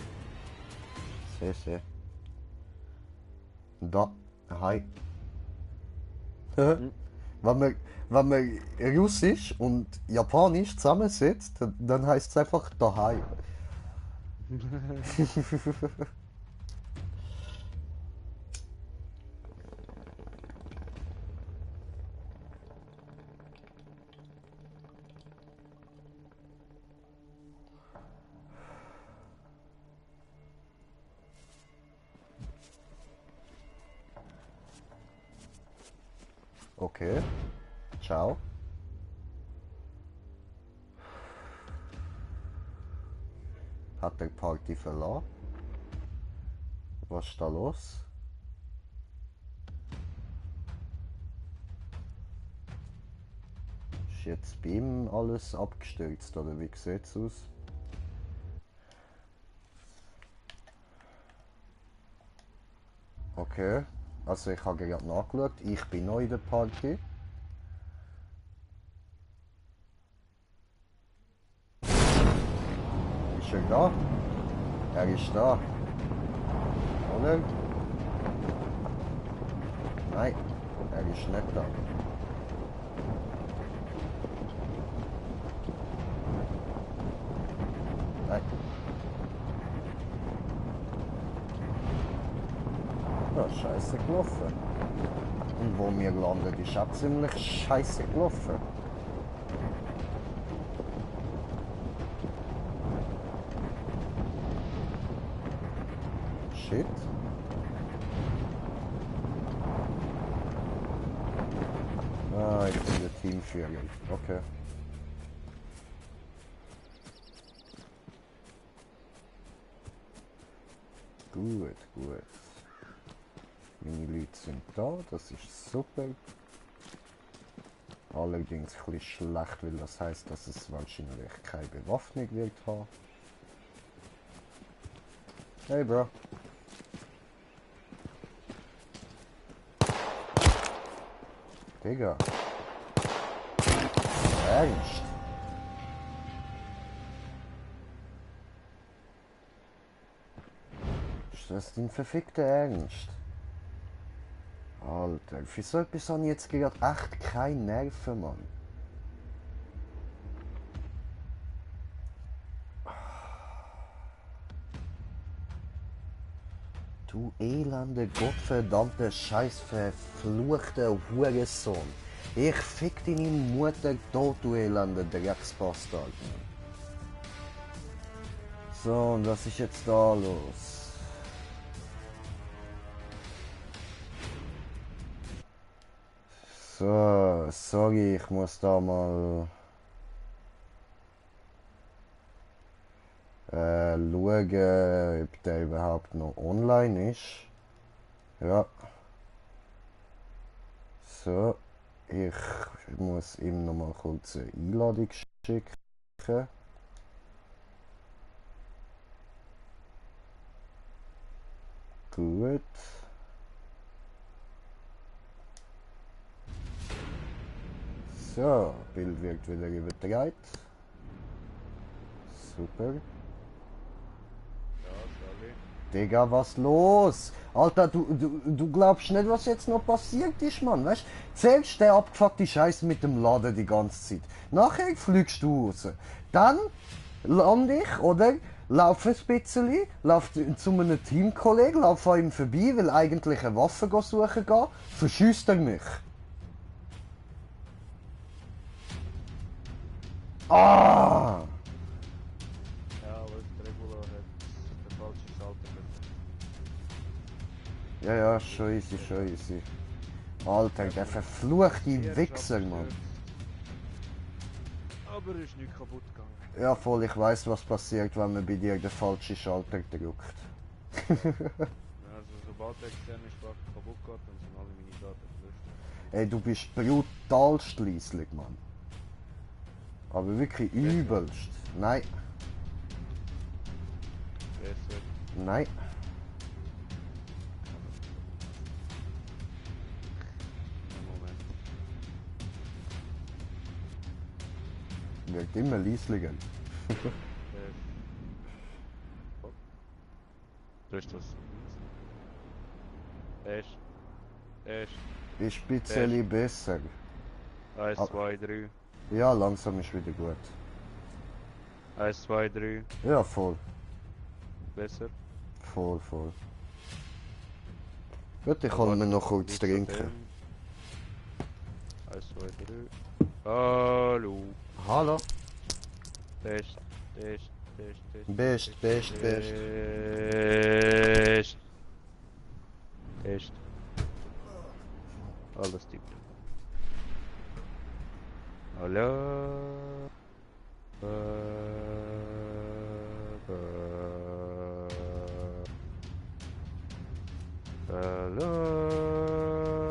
Da. Hi. Wenn man Russisch und Japanisch zusammensetzt, dann heißt es einfach daheim. Okay. Ciao. Hat der Party verlassen? Was ist da los? Ist jetzt bei ihm alles abgestürzt oder wie sieht's aus? Okay, also ich habe gerade nachgeschaut, ich bin neu in der Party. Ist er da? Er ist da. Oder? Nein, er ist nicht da. Nein. Ja, scheiße gelaufen. Und wo wir landen, ist auch ziemlich scheiße gelaufen. Shit. Ah, ich bin der Teamführer. Okay. Gut, gut. Meine Leute sind da, das ist super. Allerdings ein bisschen schlecht, weil das heisst, dass es wahrscheinlich keine Bewaffnung wird haben. Hey Bro. Digga. Ernst? Ist das dein verfickter Ernst? Alter, für so etwas habe ich jetzt gerade echt keine Nerven, Mann. Du elender, gottverdammter, scheiß verfluchter Hurensohn. Ich fick deine Mutter tot, du elender Drecksbastard. So, und was ist jetzt da los? So, sorry, ich muss da mal schauen, ob der überhaupt noch online ist. Ja. So, ich muss ihm noch mal kurz eine Einladung schicken. Gut. So, Bild wird wieder übertragen. Super. Digga, was los? Alter, du glaubst nicht, was jetzt noch passiert ist, Mann. Weißt du, zählst der abgefuckte Scheiß mit dem Laden die ganze Zeit. Nachher fliegst du raus. Dann lande ich, oder? Laufe ein bisschen, laufe zu einem Teamkollegen, laufe an ihm vorbei, will eigentlich eine Waffe suchen gehen, verschießt er mich. Ah! Ja, aber der Regular hat den falschen Schalter gedrückt. Ja, ja, schon easy, schon easy. Alter, der verfluchte Wichser, Mann. Aber ist nicht kaputt gegangen. Ja, voll, ich weiß, was passiert, wenn man bei dir den falschen Schalter drückt. Also sobald der externe Sprache kaputt geht, dann sind alle meine Daten gelöscht. Ey, du bist brutal schliesslich, Mann. Aber wirklich übelst. Nein, Besser. nein. Moment. Wird immer leislicher. Du hast das. Echt. Ist ein bisschen besser. 1, 2, 3. Ja, langsam ist wieder gut. 1, 2, 3. Ja, voll. Besser. Voll. Gut, ich hol mir noch kurz trinken. 1, 2, 3. Hallo. Hallo. Test. Best. Test. Alles tippt. Hallo. Hello.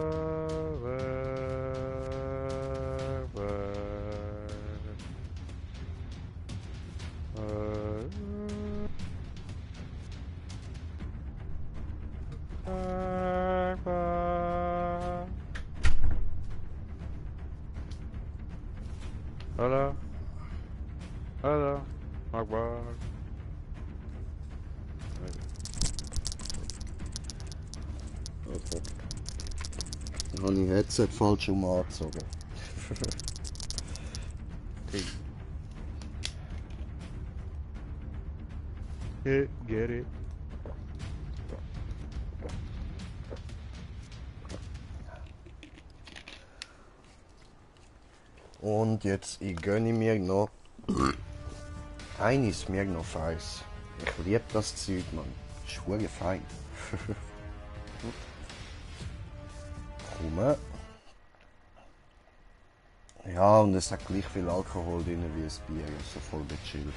Hello. Akbar. Okay. Dann habe ich Headset falsch angezogen. Get it. Und jetzt ich gönne mir noch eines mir noch Eis. Ich liebe das Zeug, Mann. Ist verdammt fein. Komm. Ja, und es hat gleich viel Alkohol drin wie ein Bier. So voll gechillt.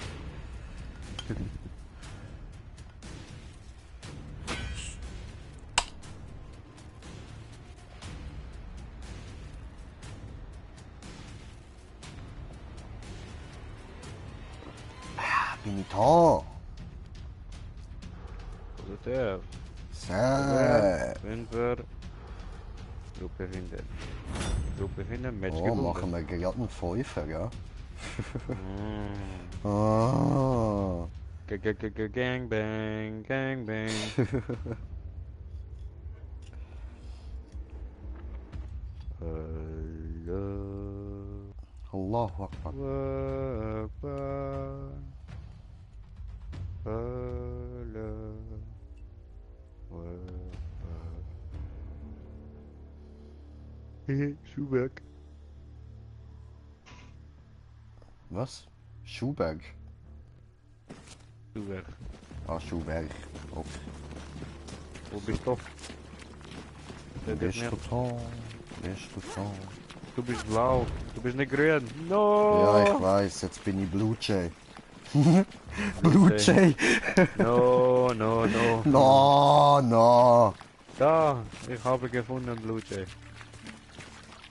Bin ich da? Also der. Sehr. Sind wir. Gruppe hinten. Gruppe hinten, Match Oh, machen wir gerade einen Pfeifer, ja? Mm. Ah. Gangbang, gangbang. Allahu Akbar. Schuhwerk. Was? Schuhberg? Schuhwerk. Ah, Schuhberg. Okay. Wo bist du? Bist du da? Bist du da? Du bist blau. Du bist nicht grün. No! Ja, ich weiß, jetzt bin ich Blue Jay. Blue Jay! No, no, no. No, no! Da, ich habe gefunden Blue Jay.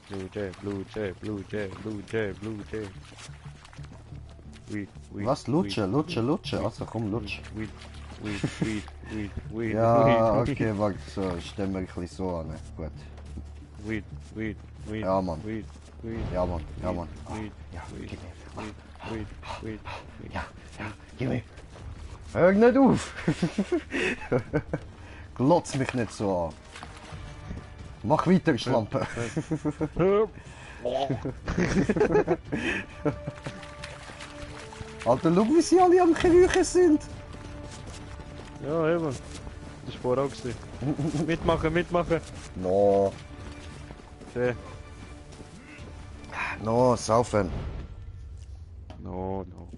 Blue Jay, Blue Jay, Blue Jay, Blue Jay, Blue Jay. Weed, weed, Was? Lutsche, weed, Lutsche, weed, Lutsche. weed, Also komm, lutsch. Weed, weed, weed, weed, weed, Ja, weed, okay, warte, so, stell mir ein bisschen so an. Gut. weed, weed, weed, Ja, Mann. weed, weed, Ja, Mann, ja, Mann. weed, Ja, weed, gib mir. weed, weed, weed. Ja, ja, gib mir. Hör nicht auf! Glotz mich nicht so an. Mach weiter, Schlampe. Alter, schau, wie sie alle am Kriechen sind. Ja, eben. Das war auch gewesen. Mitmachen, mitmachen. No, Seh. no, saufen. No, no.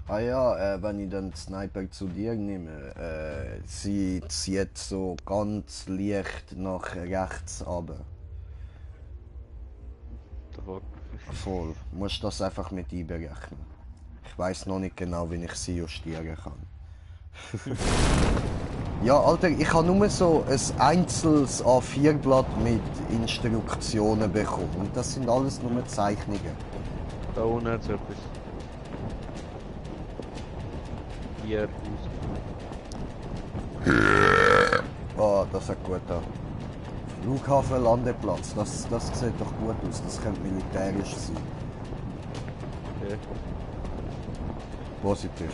Ah ja, wenn ich den Sniper zu dir nehme, sie zieht so ganz leicht nach rechts runter. Davor. Voll. Musst das einfach mit einberechnen. Ich weiß noch nicht genau, wie ich sie justieren kann. Ja, Alter, ich habe nur so ein einzelnes A4-Blatt mit Instruktionen bekommen. Und das sind alles nur Zeichnungen. Da unten hat es etwas. Hier, Oh, das sieht gut an. Flughafen, Landeplatz, das sieht doch gut aus. Das könnte militärisch sein. okay. Positiv.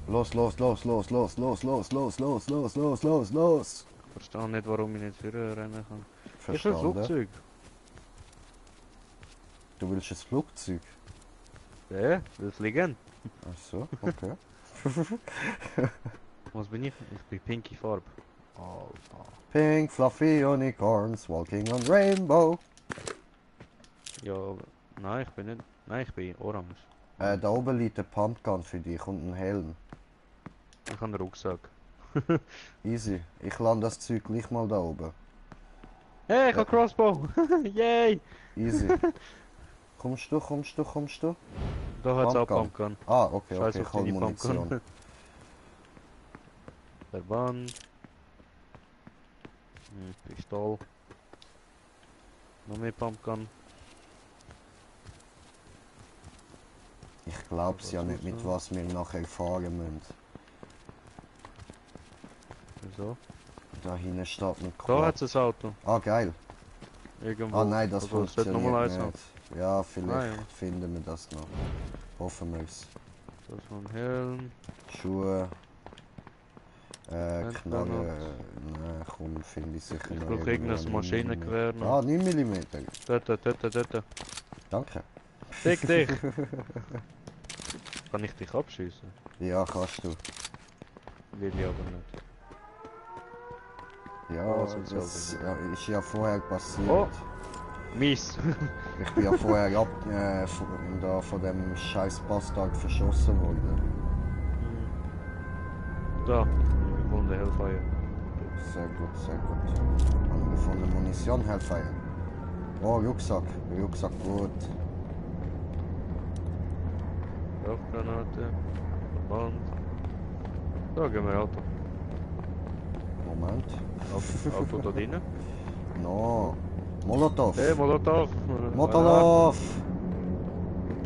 Los, los, los, los, los, los, los, los, los, los, los, los, los. Ich verstehe nicht, warum ich nicht führen rennen kann. Ist ein Verstanden? Flugzeug? Du willst ein Flugzeug? Ja, das liegen. Ach so, okay. Was bin ich? Ich bin pinky Farbe. Alter. Pink fluffy unicorns walking on rainbow. Ja, aber... Nein, ich bin nicht... Nein, ich bin orange. Da oben liegt ein Pumpgun für dich und ein Helm. Ich habe einen Rucksack. Easy. Ich lande das Zeug gleich mal da oben. Hey, ich habe Crossbow! Yay! Easy. Kommst du? Da hat es auch Pumpgun. Pumpgun. Ah, okay, Scheiß okay, auf ich hol deine Munition. Pumpgun. Verband. Pistol. Noch mehr Pumpgun. Ich glaub's ja nicht, mit was wir nachher fahren müssen. Wieso? Da hinten steht ein Da Quad. hat es ein Auto. Ah, geil. Irgendwo. Ah nein, das Also, es sollte nochmal funktioniert eins haben. nicht. Ja, vielleicht Ah, ja. finden wir das noch. Hoffen wir es. Das ist ein Helm. Schuhe. Handgranat. Knarre. Nein, komm, finde ich sicher Ich noch brauche irgendwo irgendein einen Maschinengewehr 9 noch. Ah, 9 mm. Dort. Danke. Fick dich! Kann ich dich abschießen? Ja, kannst du. Will ich aber nicht. Ja, Oh, sind sie das alle ist ja vorher passiert. Oh. Mies! Ich bin ja vorher von dem scheiß Bastard verschossen worden. Da, gefunden Hellfire. Sehr gut, sehr gut. Haben wir gefunden Munition, Hellfire. Oh, Rucksack. Rucksack gut. Rauchgranate. Verband. Da gehen wir Auto. Moment. Auto da drinnen. No. Molotov. Hey, Molotov! Molotov.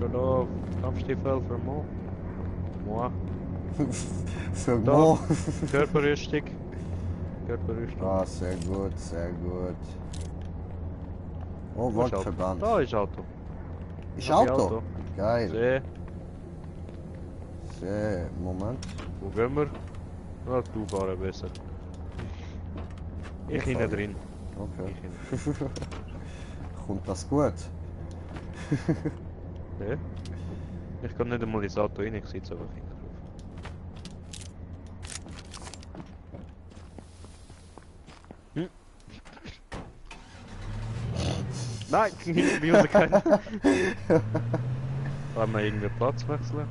Molotov! Kampfstiefel für Mo. Moi. Für Da. Mo. Körperrüstung. Körperrüstung. Ah, sehr gut, sehr gut. Oh, Wo ist Auto? Waldverband. Da ist Auto. Ist Da ist Auto? Geil. See. Sehr. Moment. Wo gehen wir? Ah, du fahren besser. Ich hinten drin. Okay. Ich hinten. Kommt das gut? Nee. Ich kann nicht einmal ins Auto rein, ich sitze einfach hinten drauf. Hm. Nein, hinten bei uns keiner. Wollen wir irgendwie Platz wechseln?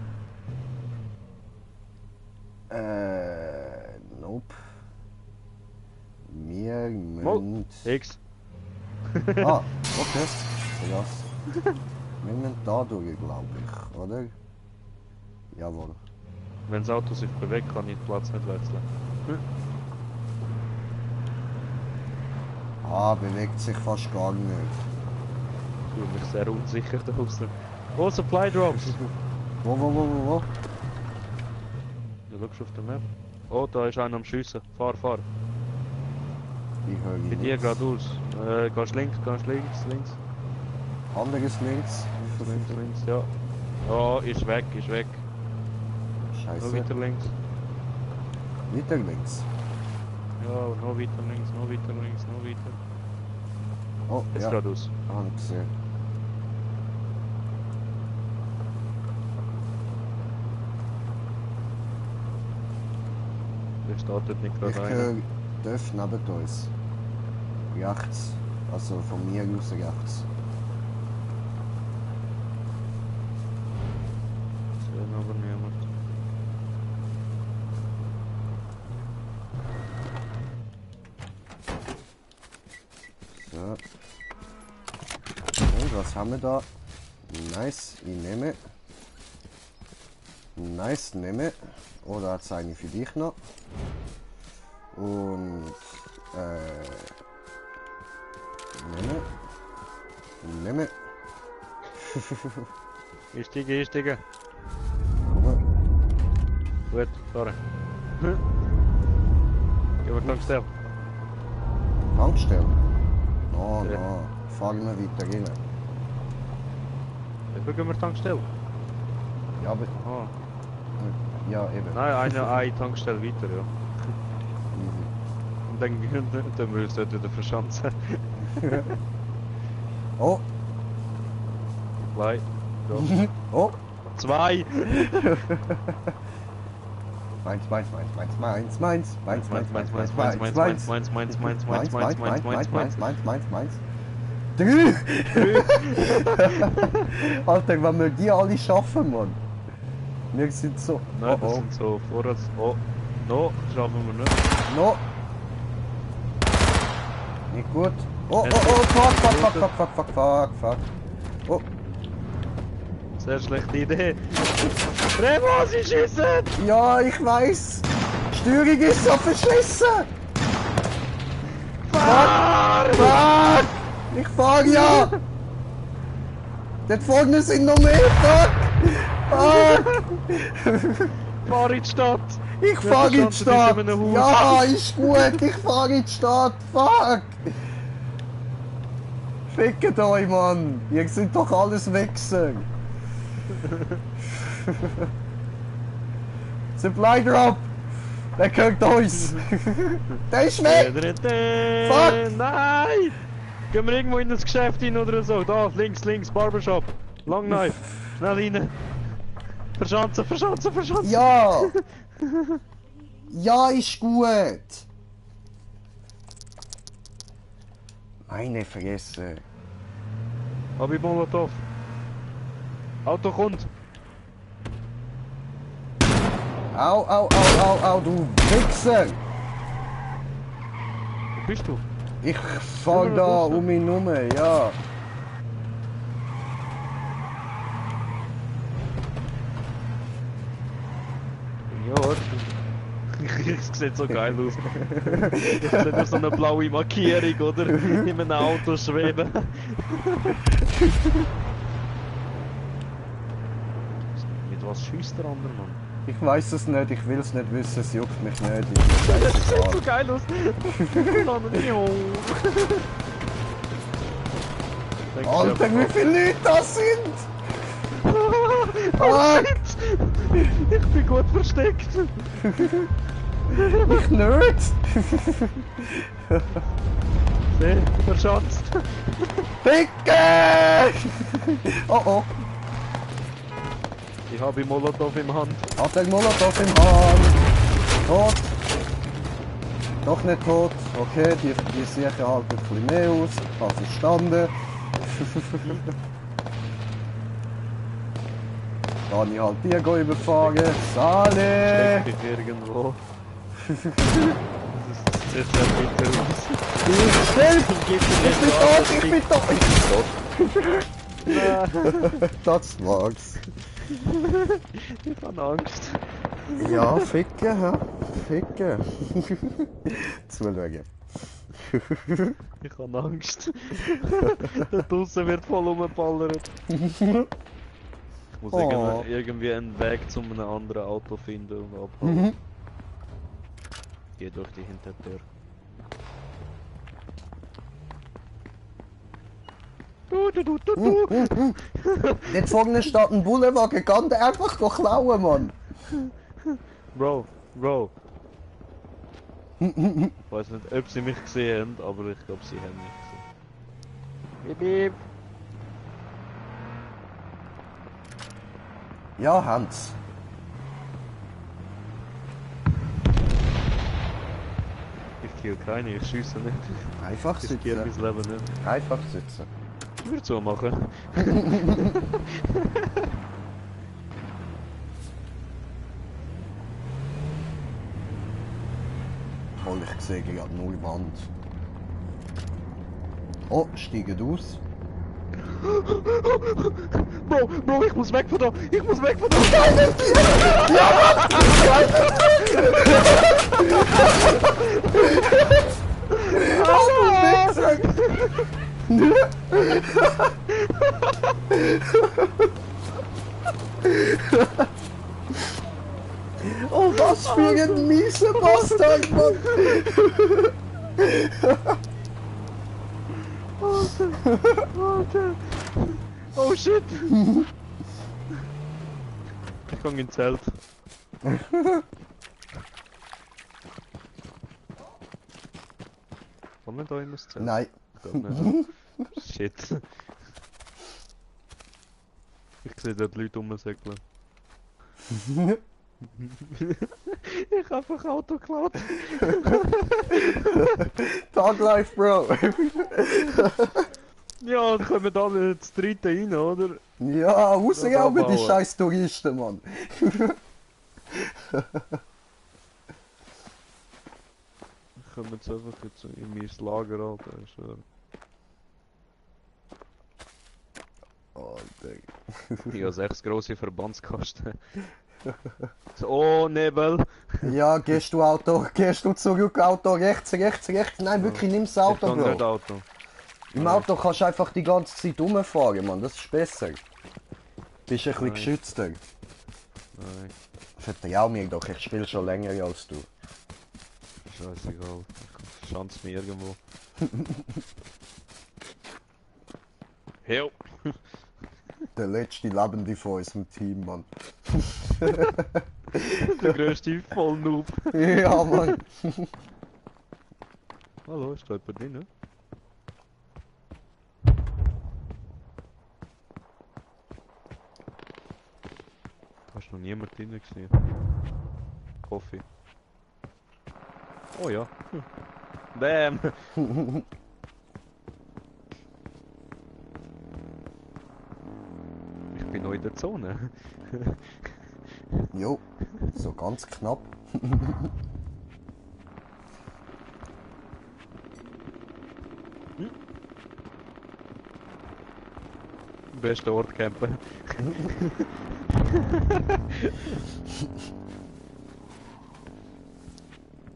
Nope. Wir Mal. müssen... X. Ah, okay. Krass. Wir müssen da durch, glaube ich, oder? Jawohl. Wenn das Auto sich bewegt, kann ich den Platz nicht wechseln. Ah, bewegt sich fast gar nicht. Ich fühle mich sehr unsicher da draußen. Oh, Supply Drops! Wo? Du schaust auf der Map. Oh, da ist einer am Schiessen. Fahr. Ich höre Bei dir nichts. geradeaus. Gehst links. Anderes links. Links, ja. Oh, ist weg. Noch Scheiße. weiter links. Weiter links. Ja, noch weiter links. Oh, Jetzt ja. geradeaus. Habe ich gesehen. Der startet nicht Ich gerade einer. höre Döff neben uns. Rechts. Also von mir aus rechts. Sehen aber niemand. So. Und was haben wir da? Nice, ich nehme. Nice, nehme. Oh, da hat es eine für dich noch. Und nehme. Einsteigen. Komm mal. Gut, fahren. Gehen wir Tankstelle. Tankstelle. No, Ja. no. Fahren wir weiter rein. Jetzt gehen wir Tankstelle. Ja, aber. Ah. Ja, eben. Nein, eine Tankstelle weiter, ja. Easy. Und dann wir uns dort wieder verschanzen. Oh, Gleich. Ja. oh. 2! Meins. Drei! Alter, wenn wir die alle schaffen, Mann. Wir sind so. Nein, Oh, das oh. sind so Vorrats... Oh, No, schaffen wir nicht. No. Nicht gut. Oh, fuck. Oh, Sehr schlechte Idee. Remo, sie schießen! ja, ich weiß. Die Steuerung ist so verschlissen. Fuck! Ich fahr ja! Dort vorne sind noch mehr, fuck! Fahr in die Stadt! Ich fahr in die verstanden, Stadt! das ist in einem Haus. Ja, ist gut, ich fahr in die Stadt, fuck! Fickt euch, Mann! Ihr seid doch alles Wichser! Supply Drop! Der gehört uns! Der ist weg! Fuck! Nein! Gehen wir irgendwo in das Geschäft hin oder so? Da, links, Barbershop. Long Knife. Schnell rein. Verschanzen. Ja! Ja, ist gut! Meine Fresse! Hab ich Molotov. Auto kommt. Au, du Wichser! Wo bist du? Ich fahr da um ihn herum, ja. Ja, es sieht so geil aus. Ich sehe nur so eine blaue Markierung, oder? In einem Auto schweben. Mit was schießt der andere, Mann? Ich weiß es nicht, ich will es nicht wissen, es juckt mich nicht. Das sieht so geil aus. Alter, wie viele Leute das sind! Ah, Ich bin gut versteckt. ich nicht! Seh, verschanzt. Ficke! Oh. Ich habe Molotov im Hand. Hat der Molotov im Hand. Tot. Doch nicht tot. Okay, die sehen halt ein bisschen mehr aus. Ich habe verstanden. Kann ich halt die überfahren. Sale! Steck dich irgendwo. Das sieht sehr bitter aus. Ich bin tot! Das mag's. Ich habe Angst. Ja, ficken, hä? Ficken. Zuschauen. Ich habe Angst. Da draussen wird voll rumballert. Ich muss irgendwie einen Weg zu einem anderen Auto finden und abhauen. Geh durch die Hintertür. Jetzt vorne steht ein Bullenwagen, kann der einfach klauen, Mann. Bro. Ich weiß nicht, ob sie mich gesehen haben, aber ich glaube, sie haben mich gesehen. Bip. Ja, Hans. Ich kill keine, ich schieße nicht. Einfach Ich kill sitzen. mein Leben nicht. Einfach sitzen. Ich würde so machen. Hol ich sehe gerade null Wand. Oh, steigen aus. Bro, ich muss weg von da! Ich muss weg von da! Oh, was für ein mieser Bastard, Mann! Alter! Oh shit! Ich gang ins Zelt. Kann man da in das Zelt? Nein. Ich glaub nicht. Shit. Ich sehe dort Leute rumsäckeln. Ich hab einfach Auto geklaut. Tag Life, Bro. Ja, dann kommen alle zu dritte rein, oder? Ja, raus Ja, auch mit den abbauen. scheiß Touristen, Mann. kommen jetzt einfach jetzt in mein Lager, Alter. Ich schwör. Alter. Ich habe 6 grosse Verbandskasten. So, oh, Nebel! Ja, gehst du zurück, Auto, rechts, nein, wirklich, nimm das Ich Auto, kann nicht Bro. Auto. Im Auto kannst du einfach die ganze Zeit rumfahren, Mann, das ist besser. Bist ein bisschen Nein. geschützter. Nein, Vertrau mir doch, ich spiele schon länger als du. scheißegal. Ich schanze mich irgendwo. Heo! Der letzte Lebende von unserem Team, Mann. Der grösste Vollnoob. Ja, Mann. Hallo, ist da jemand drin? Hast du noch niemand drin gesehen? Hoffe ich. Oh ja. Bam! Ich bin noch in der Zone. Jo, so ganz knapp. Bester Ort campen.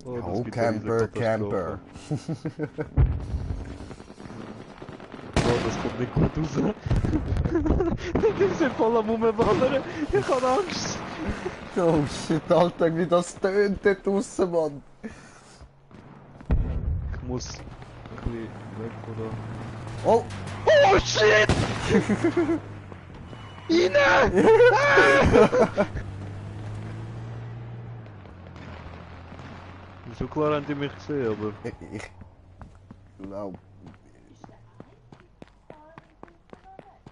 Oh, das Oh, gibt eine Camper, Katastrophe. Camper. Oh, das kommt nicht gut raus. Die sind voll am Rumballern. Ich hab Angst. Oh shit, Alter, wie das tönt dort draussen, Mann. Ich muss ein bisschen weg, oder? Oh, Oh shit! Rein! So klar haben die mich gesehen, aber... ich glaub,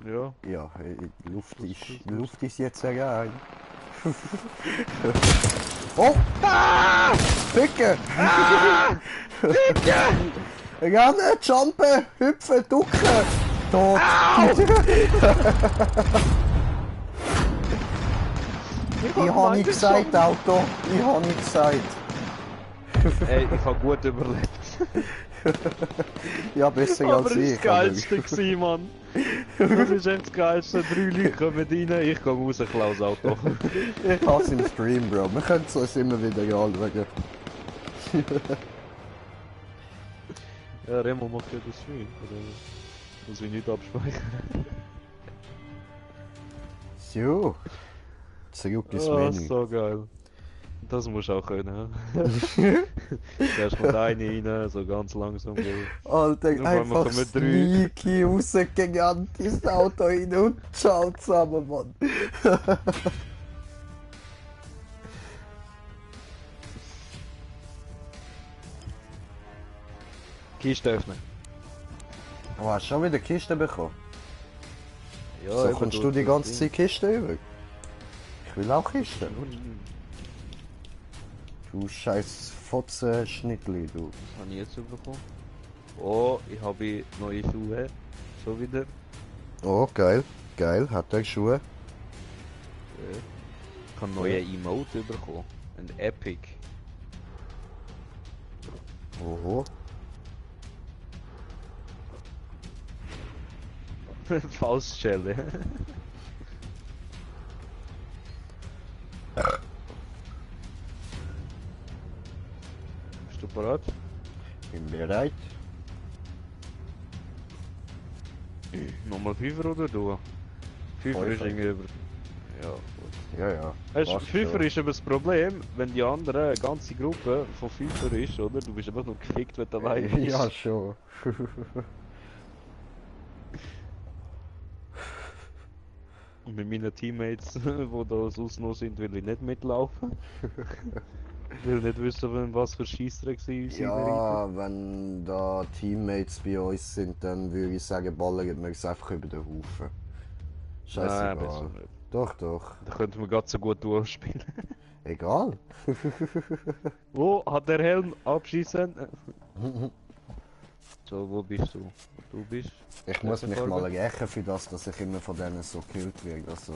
Ja. ja, Luft ist jetzt rein. Oh! Ah! Ficke! Dicke! Rennen, jumpen, hüpfen, ducken! Tot! Ich hab nicht gesagt, Auto. Ich hab nicht gesagt. Ey, ich hab gut überlebt. Ja, besser Aber als das war ich. das Geilste gewesen, Mann. Das ist echt das Geilste. 3 Leute kommen rein, ich gehe raus, klaue das Auto. Ich hasse im Stream, Bro. Wir können es uns immer wieder anschauen. Ja, Remo macht ja das Stream. Oder muss ich nicht abspeichern. So. Zurück ins Oh, Menü. so geil. Das musst du auch können. Erst mal eine rein, so ganz langsam gehen. Alter, Nur weil wir einfach kommen sneaky rausgegangen ins Auto rein und ciao zusammen, Mann. Kiste öffnen. Oh, hast du schon wieder Kiste bekommen? Ja, So eben, kommst du die ganze Zeit Kiste über? Ich will auch Kiste. Du scheiß Fotzenschnittli, du. Was habe ich jetzt bekommen? Oh, ich habe neue Schuhe. Schon wieder. Oh, geil. Geil, hat er Schuhe? Ich habe neue Emote bekommen. Ein Epic. Oho. Faustschelle. Bist du bereit? Bin bereit. Nochmal 5 oder du? 5 ist Fünfer. irgendwie über... Ja, gut. Ja, ja. Weißt du, passt 5 schon. ist aber das Problem, wenn die andere eine ganze Gruppe von 5 ist, oder? Du bist einfach nur gefickt, wenn du allein bist. Ja, schon. Und mit meinen Teammates, die da sonst noch sind, will ich nicht mitlaufen. Ich will nicht wissen, was für Scheissdreck sie uns reinreiten. Ja, wenn da Teammates bei uns sind, dann würde ich sagen, ballern wir es einfach über den Haufen. Nein, Scheißegal. besser nicht. Doch, doch. Da könnten wir gerade so gut durchspielen. Egal. Wo hat der Helm abschießen? So, wo bist du? Du bist? Ich muss mich Farbe? mal rächen für das, dass ich immer von denen so gekillt werde. Also,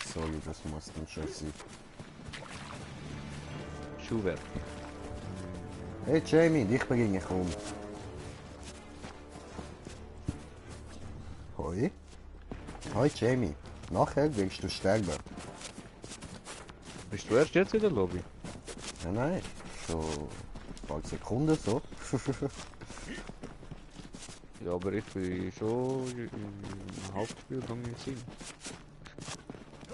sorry, das muss dann schon sein. Schuhwerk. Hey Jamie, dich bringe ich um. Hoi. Hoi Jamie. Nachher willst du sterben. Bist du erst jetzt in der Lobby? Nein, nein. So ein paar Sekunden so. Ja, aber ich bin schon im Hauptspiel gewesen.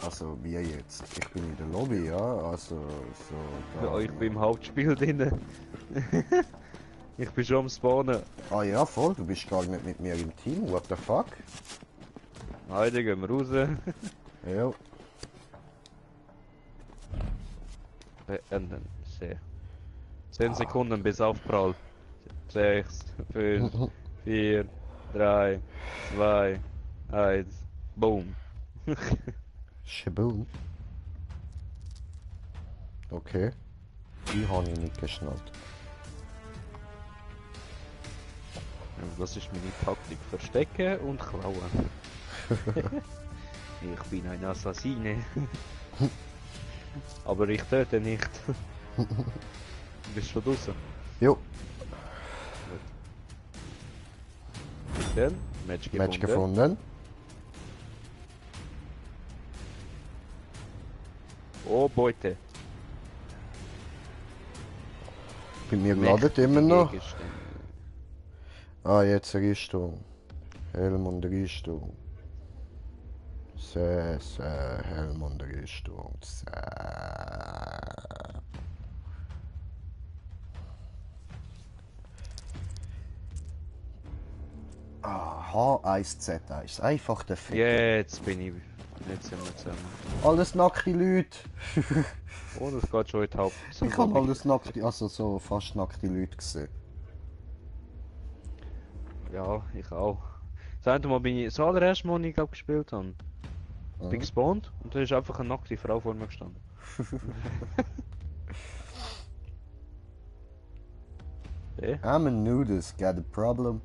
Also wie jetzt? Ich bin in der Lobby, ja. Also so. Ja, ich bin im Hauptspiel drin. Ich bin schon am Spawnen. Ah ja, voll. Du bist gar nicht mit mir im Team. What the fuck? Heute gehen wir raus. Ja. Beenden. Sehr. 10 Sekunden bis Aufprall. 6, 5, 4, 3, 2, 1. Boom. Shaboom. Okay. Die habe ich nicht geschnallt. Das ist meine Taktik. Verstecken und klauen. Ich bin ein Assassine. Aber ich töte nicht. Du bist schon draußen. Jo, Dann, Match gefunden. Match gefunden. Oh, Beute. Bei mir ladet immer noch. Gegenstände. Ah, jetzt Richtung. Helmund Richtung. Helmund Richtung. H1Z1. Einfach der Fick. Jetzt bin ich. Jetzt sind wir zusammen. Alles nackte Leute. Oh, das geht schon in die Haupt. Ich habe alles nackte, also so fast nackte Leute gesehen. Ja, ich auch. Das eine Mal bin ich, das allererste Mal, als ich glaub, gespielt habe, bin gespawnt und da ist einfach eine nackte Frau vor mir gestanden. Eh? I'm a nudist, got a problem.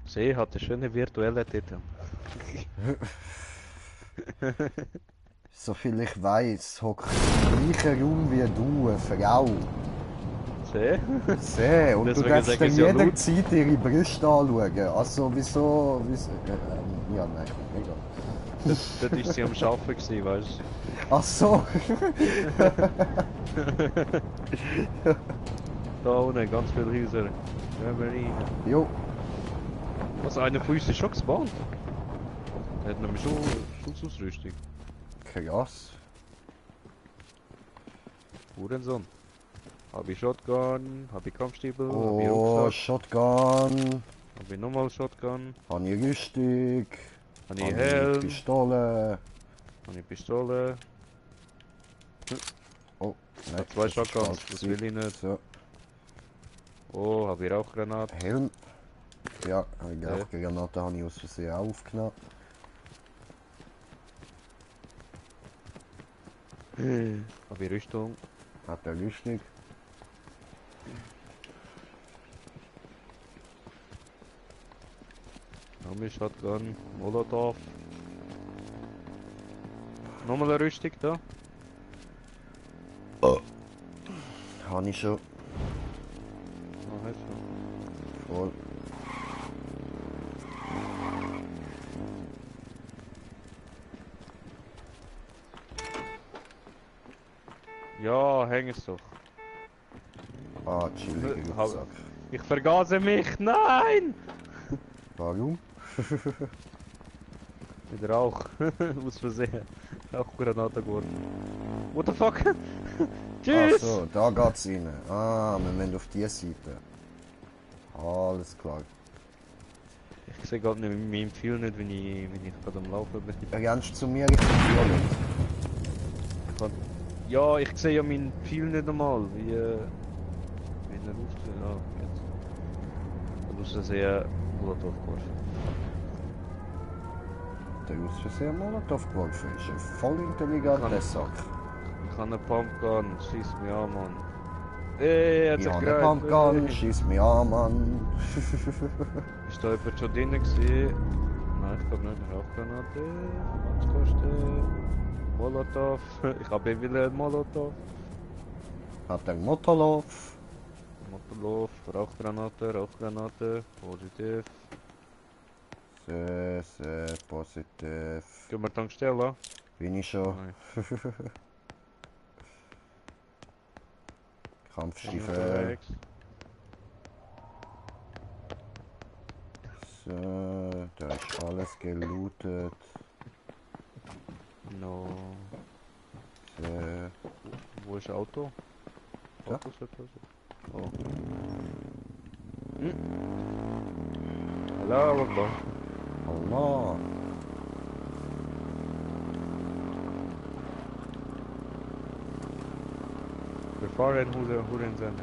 Sie hat eine schöne virtuelle Titel. Soviel ich weiß, hockt im gleichen Raum wie du, eine Frau. Sie? Sehr, und du Deswegen darfst sag dir ich's ja laut. jederzeit ihre Brüste anschauen. Also wieso... ja, nein, egal. Dort war sie am Arbeiten, gewesen, weißt Ach so. du? Da unten, ganz viele Häuser. Gehen wir rein. Jo, Was, einer von uns ist schon gespawnt? Der hat nämlich schon Schutzausrüstung. krass. Hurensohn. Hab ich Shotgun, hab ich Kampfstiefel, hab ich Oh, Rucksack, Shotgun. hab ich nochmal Shotgun, Habe ich Rüstung. hab ich Habe Helm, Pistole. hab ich Pistole, Oh, nein, hab zwei das ist Shotguns, falsch das gewesen. will ich nicht. So, Oh, hab ich Rauchgranate. Helm. Ja, die Ja. Rauchgranate habe ich aus Versehen auch aufgenommen. Hab ich Rüstung. Hat er Rüstung. Nochmal Shotgun, Molotov. Nochmal eine Rüstung da. Habe ich schon. Ah, hast du. Voll. Ja, häng es doch. Ah, chilliger Rucksack. Ich vergase mich, nein! Warum? Mit Rauch. Aus Versehen. Rauchgranate geworfen. What the fuck? Ach Tschüss! so, da geht's rein. Ah, wir müssen auf die Seite. Alles klar. Ich sehe gerade nicht, mein Pfeil nicht, wenn ich gerade am Laufen bin. Rennst du zu mir? Ich bin Violet. Ja, ich sehe ja meinen Pfeil nicht einmal, wie er aufsteht. Ja, jetzt. Du musst das eher Molotov geworfen. Der aus Versehen Molotov geworfen ist. Ein voll intelligenter Kann- Sack. Ich habe einen Pumpgun, schieß mich an, Mann. Ey, hat Ich sich habe gereicht. einen Pumpgun, schieß mich an, Mann. Ist da jemand schon drin gewesen? Nein, ich glaube nicht. Rauchgranate. Was kostet? Molotov. Ich habe wieder einen Molotov. Hat einen Motorlauf. Motorlauf, Rauchgranate, Rauchgranate, positiv. Sehr, sehr positiv. Gehen wir Tankstelle? Bin ich schon. Nein. Kampfstiefel. Unterwegs. So, da ist alles gelootet. No. So. Wo ist Auto? Da. Auto sollte das sein. Oh. Allah Akbar. Allah. Wir fahren Hurensen.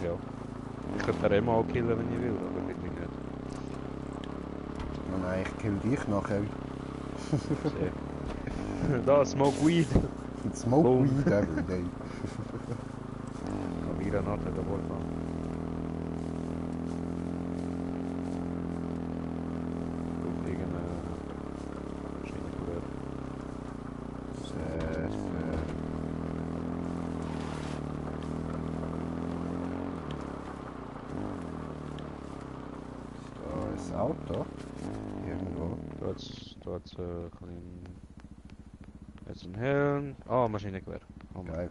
Ja. Ich könnte den auch killen, wenn ich will, aber wirklich nicht. Nein, ich kill dich nachher. Sehr. Da, smoke weed. Smoke Boom. weed every day. Amira Nate, da wollen wir. Gut, irgendeine Maschine gerührt. Sehr, sehr. Da ist Auto. Irgendwo. Dort kann ich jetzt ein Helm. Ah, Maschinengewehr. Oh, Mann. Geil.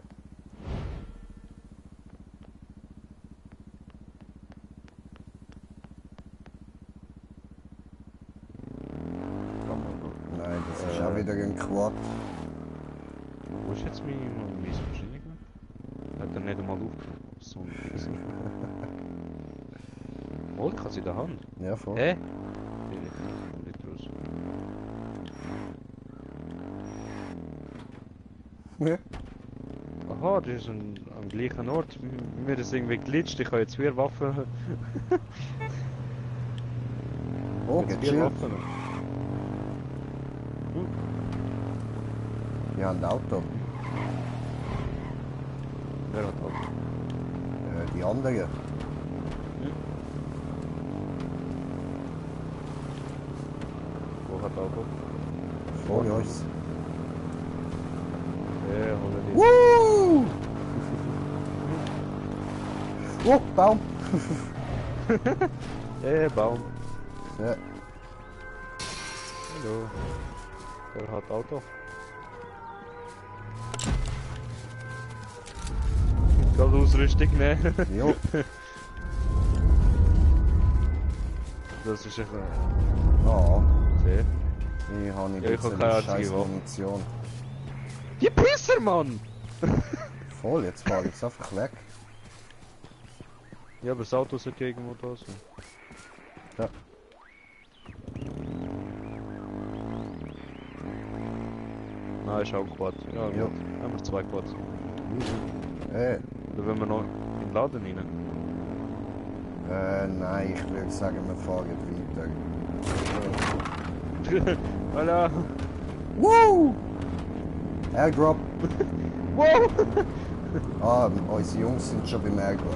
Nein, das ist auch wieder ein Quad. Wo ist jetzt mein Maschinengewehr? Hat er nicht einmal aufgenommen. So ein Kissen. Oh, ich habe sie in der Hand. Ja, voll. Hä? Ich nicht raus. Ja. Aha, das ist am gleichen Ort. Mir ist irgendwie glitscht, ich habe jetzt 4 Waffen. Oh, Jetzt 4 gechillt. Waffen. Wir haben ein Auto. Wer hat Auto? Die andere. Wo hat Auto? Vor uns. Hol die. Woo! Oh, Baum. Baum. Ja. Hallo. Der hat Auto. Gerade Ausrüstung, ne? Jo. Das ist ein... Ah, Sehr. ich habe ein Ja, ich habe bisschen keine einzige scheiß Waffe. Munition. Die Pisser, Mann! Voll, jetzt fahr ich jetzt einfach weg. Ja, aber das Auto sollte irgendwo da sein. Ja. Nein, ist auch ein Quad. Ja, Ja. gut. Haben wir 2 Quads. Äh, Oder wenn wir noch in den Laden rein. nein, ich würde sagen, wir fahren weiter. Voilà! Woo! Airdrop! Wow! Ah, unsere Jungs sind schon beim Airdrop.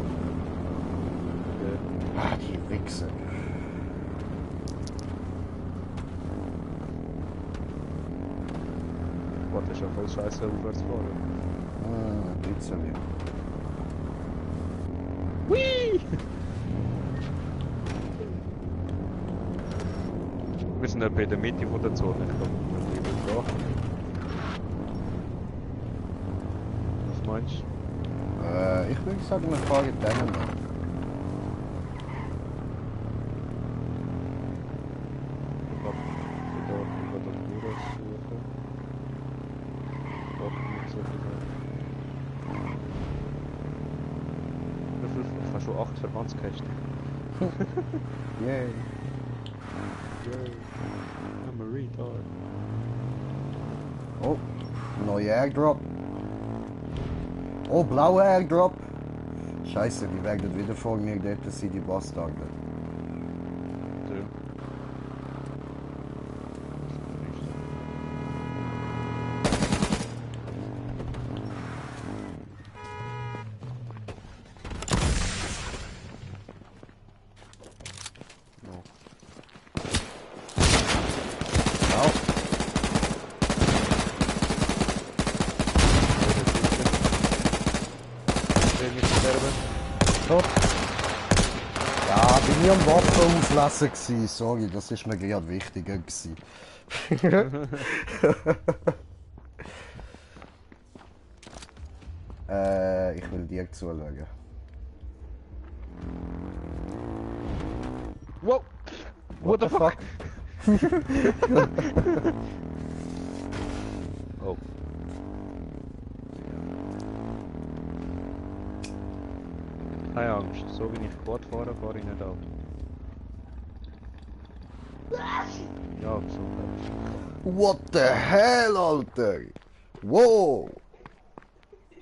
Okay. Ah, die Wichser. Quad ist ja voll scheiße aufwärts fahren. Ein bisschen. Whee! Wir sind ja bei der Mitte von der Zone. Ich glaube, wir bleiben da. Was meinst du? Ich würde sagen, wir fahren dann noch. Ich glaube, ich gehe da durchsuchen. Doch, nicht so viel. Ich habe schon 8 Verbandskästen. Yay. Yay. I'm a retard. Oh, neuer Airdrop. Oh, blauer Airdrop. Scheiße, die werden wieder vor mir dort sind die Bastarde. So. No. tot. Ja, bin ich am Waffen auflassen gewesen. Sorry, das ist mir gerade wichtiger gewesen. Ich will dir zuschauen. Wow! What the fuck? Oh. Keine Angst, so wie ich Quad fahre, fahre ich nicht Auto. Ja, so. What the hell, Alter? Wow!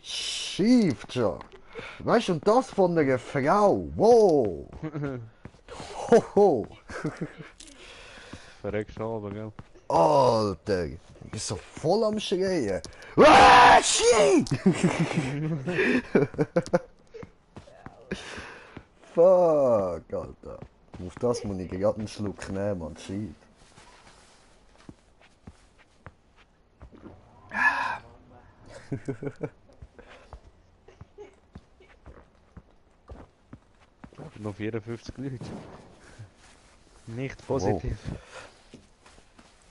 Schief schon. Weißt du, und das von einer Frau? Wow! Hoho! Verreckst du aber, gell? Alter! Ich bin so voll am Schreien. Ah, shit! Fuck, Alter. Auf das muss ich gerade einen Schluck nehmen, man. Shit. Noch 54 Leute. Nicht positiv.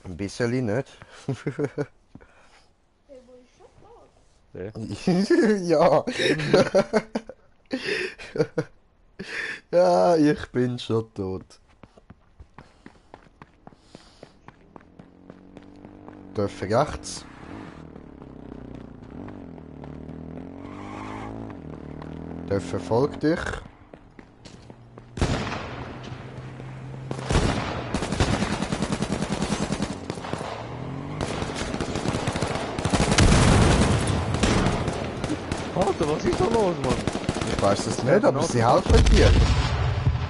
Ein bisschen nicht. Hey, wo ist schon tot? Ja. Ja. Ja, ich bin schon tot. Darf rechts? Der verfolgt dich. Alter, was ist da los, Mann? Ich weiß es nicht, aber sie helfen dir.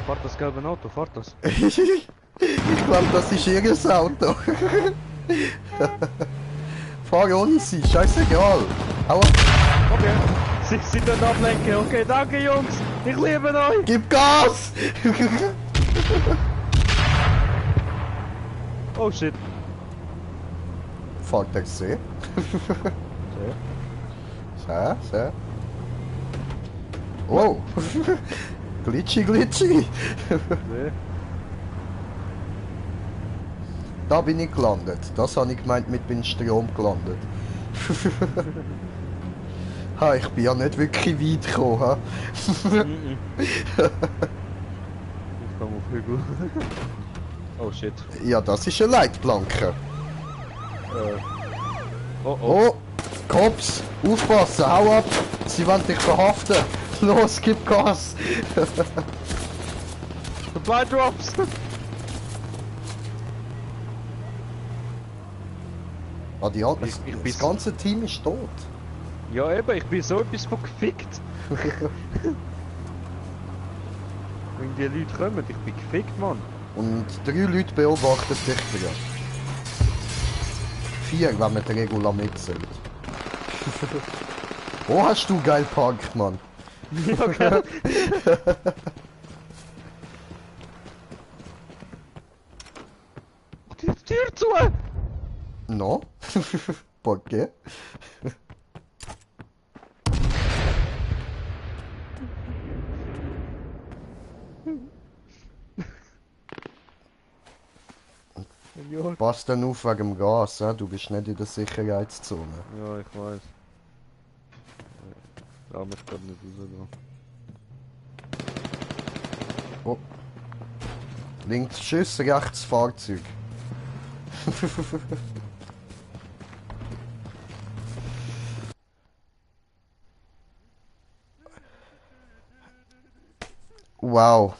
Fahrt das gelbe Auto, fahrt das. Ich glaube, das ist ihr Auto. Fahr ohne sie, scheißegal. Hau ab. Okay. Sie können ablenken, okay, danke Jungs. Ich liebe euch. Gib Gas! Oh shit. Fahrt der See? So, so. Oh! Glitschi, glitschi! Nee. Da bin ich gelandet. Das habe ich gemeint mit bin Strom gelandet. Ha, ich bin ja nicht wirklich weit gekommen. Ha? Ich komme auf Hügel. Oh shit. Ja, das ist eine Leitplanke. Oh oh. Oh! Cops! Aufpassen! Hau ab! Sie wollen dich verhaften! Los, gib Gas! Supply drops! Ah, Ich das ganze Team ist tot. Ja eben, ich bin so etwas von gefickt. Wenn die Leute kommen, ich bin gefickt, Mann. Und 3 Leute beobachten dich gerade. 4, wenn man die Regula mitzählt. Oh, hast du geil geparkt, Mann. Okay. Die Tür zu! No? Porque? Ja, Pass dann auf wegen dem Gas, du bist nicht in der Sicherheitszone. ja, ich weiß. Ja, mich gerade nicht rausgehen. Oh. Links Schuss, rechts Fahrzeug. Wow.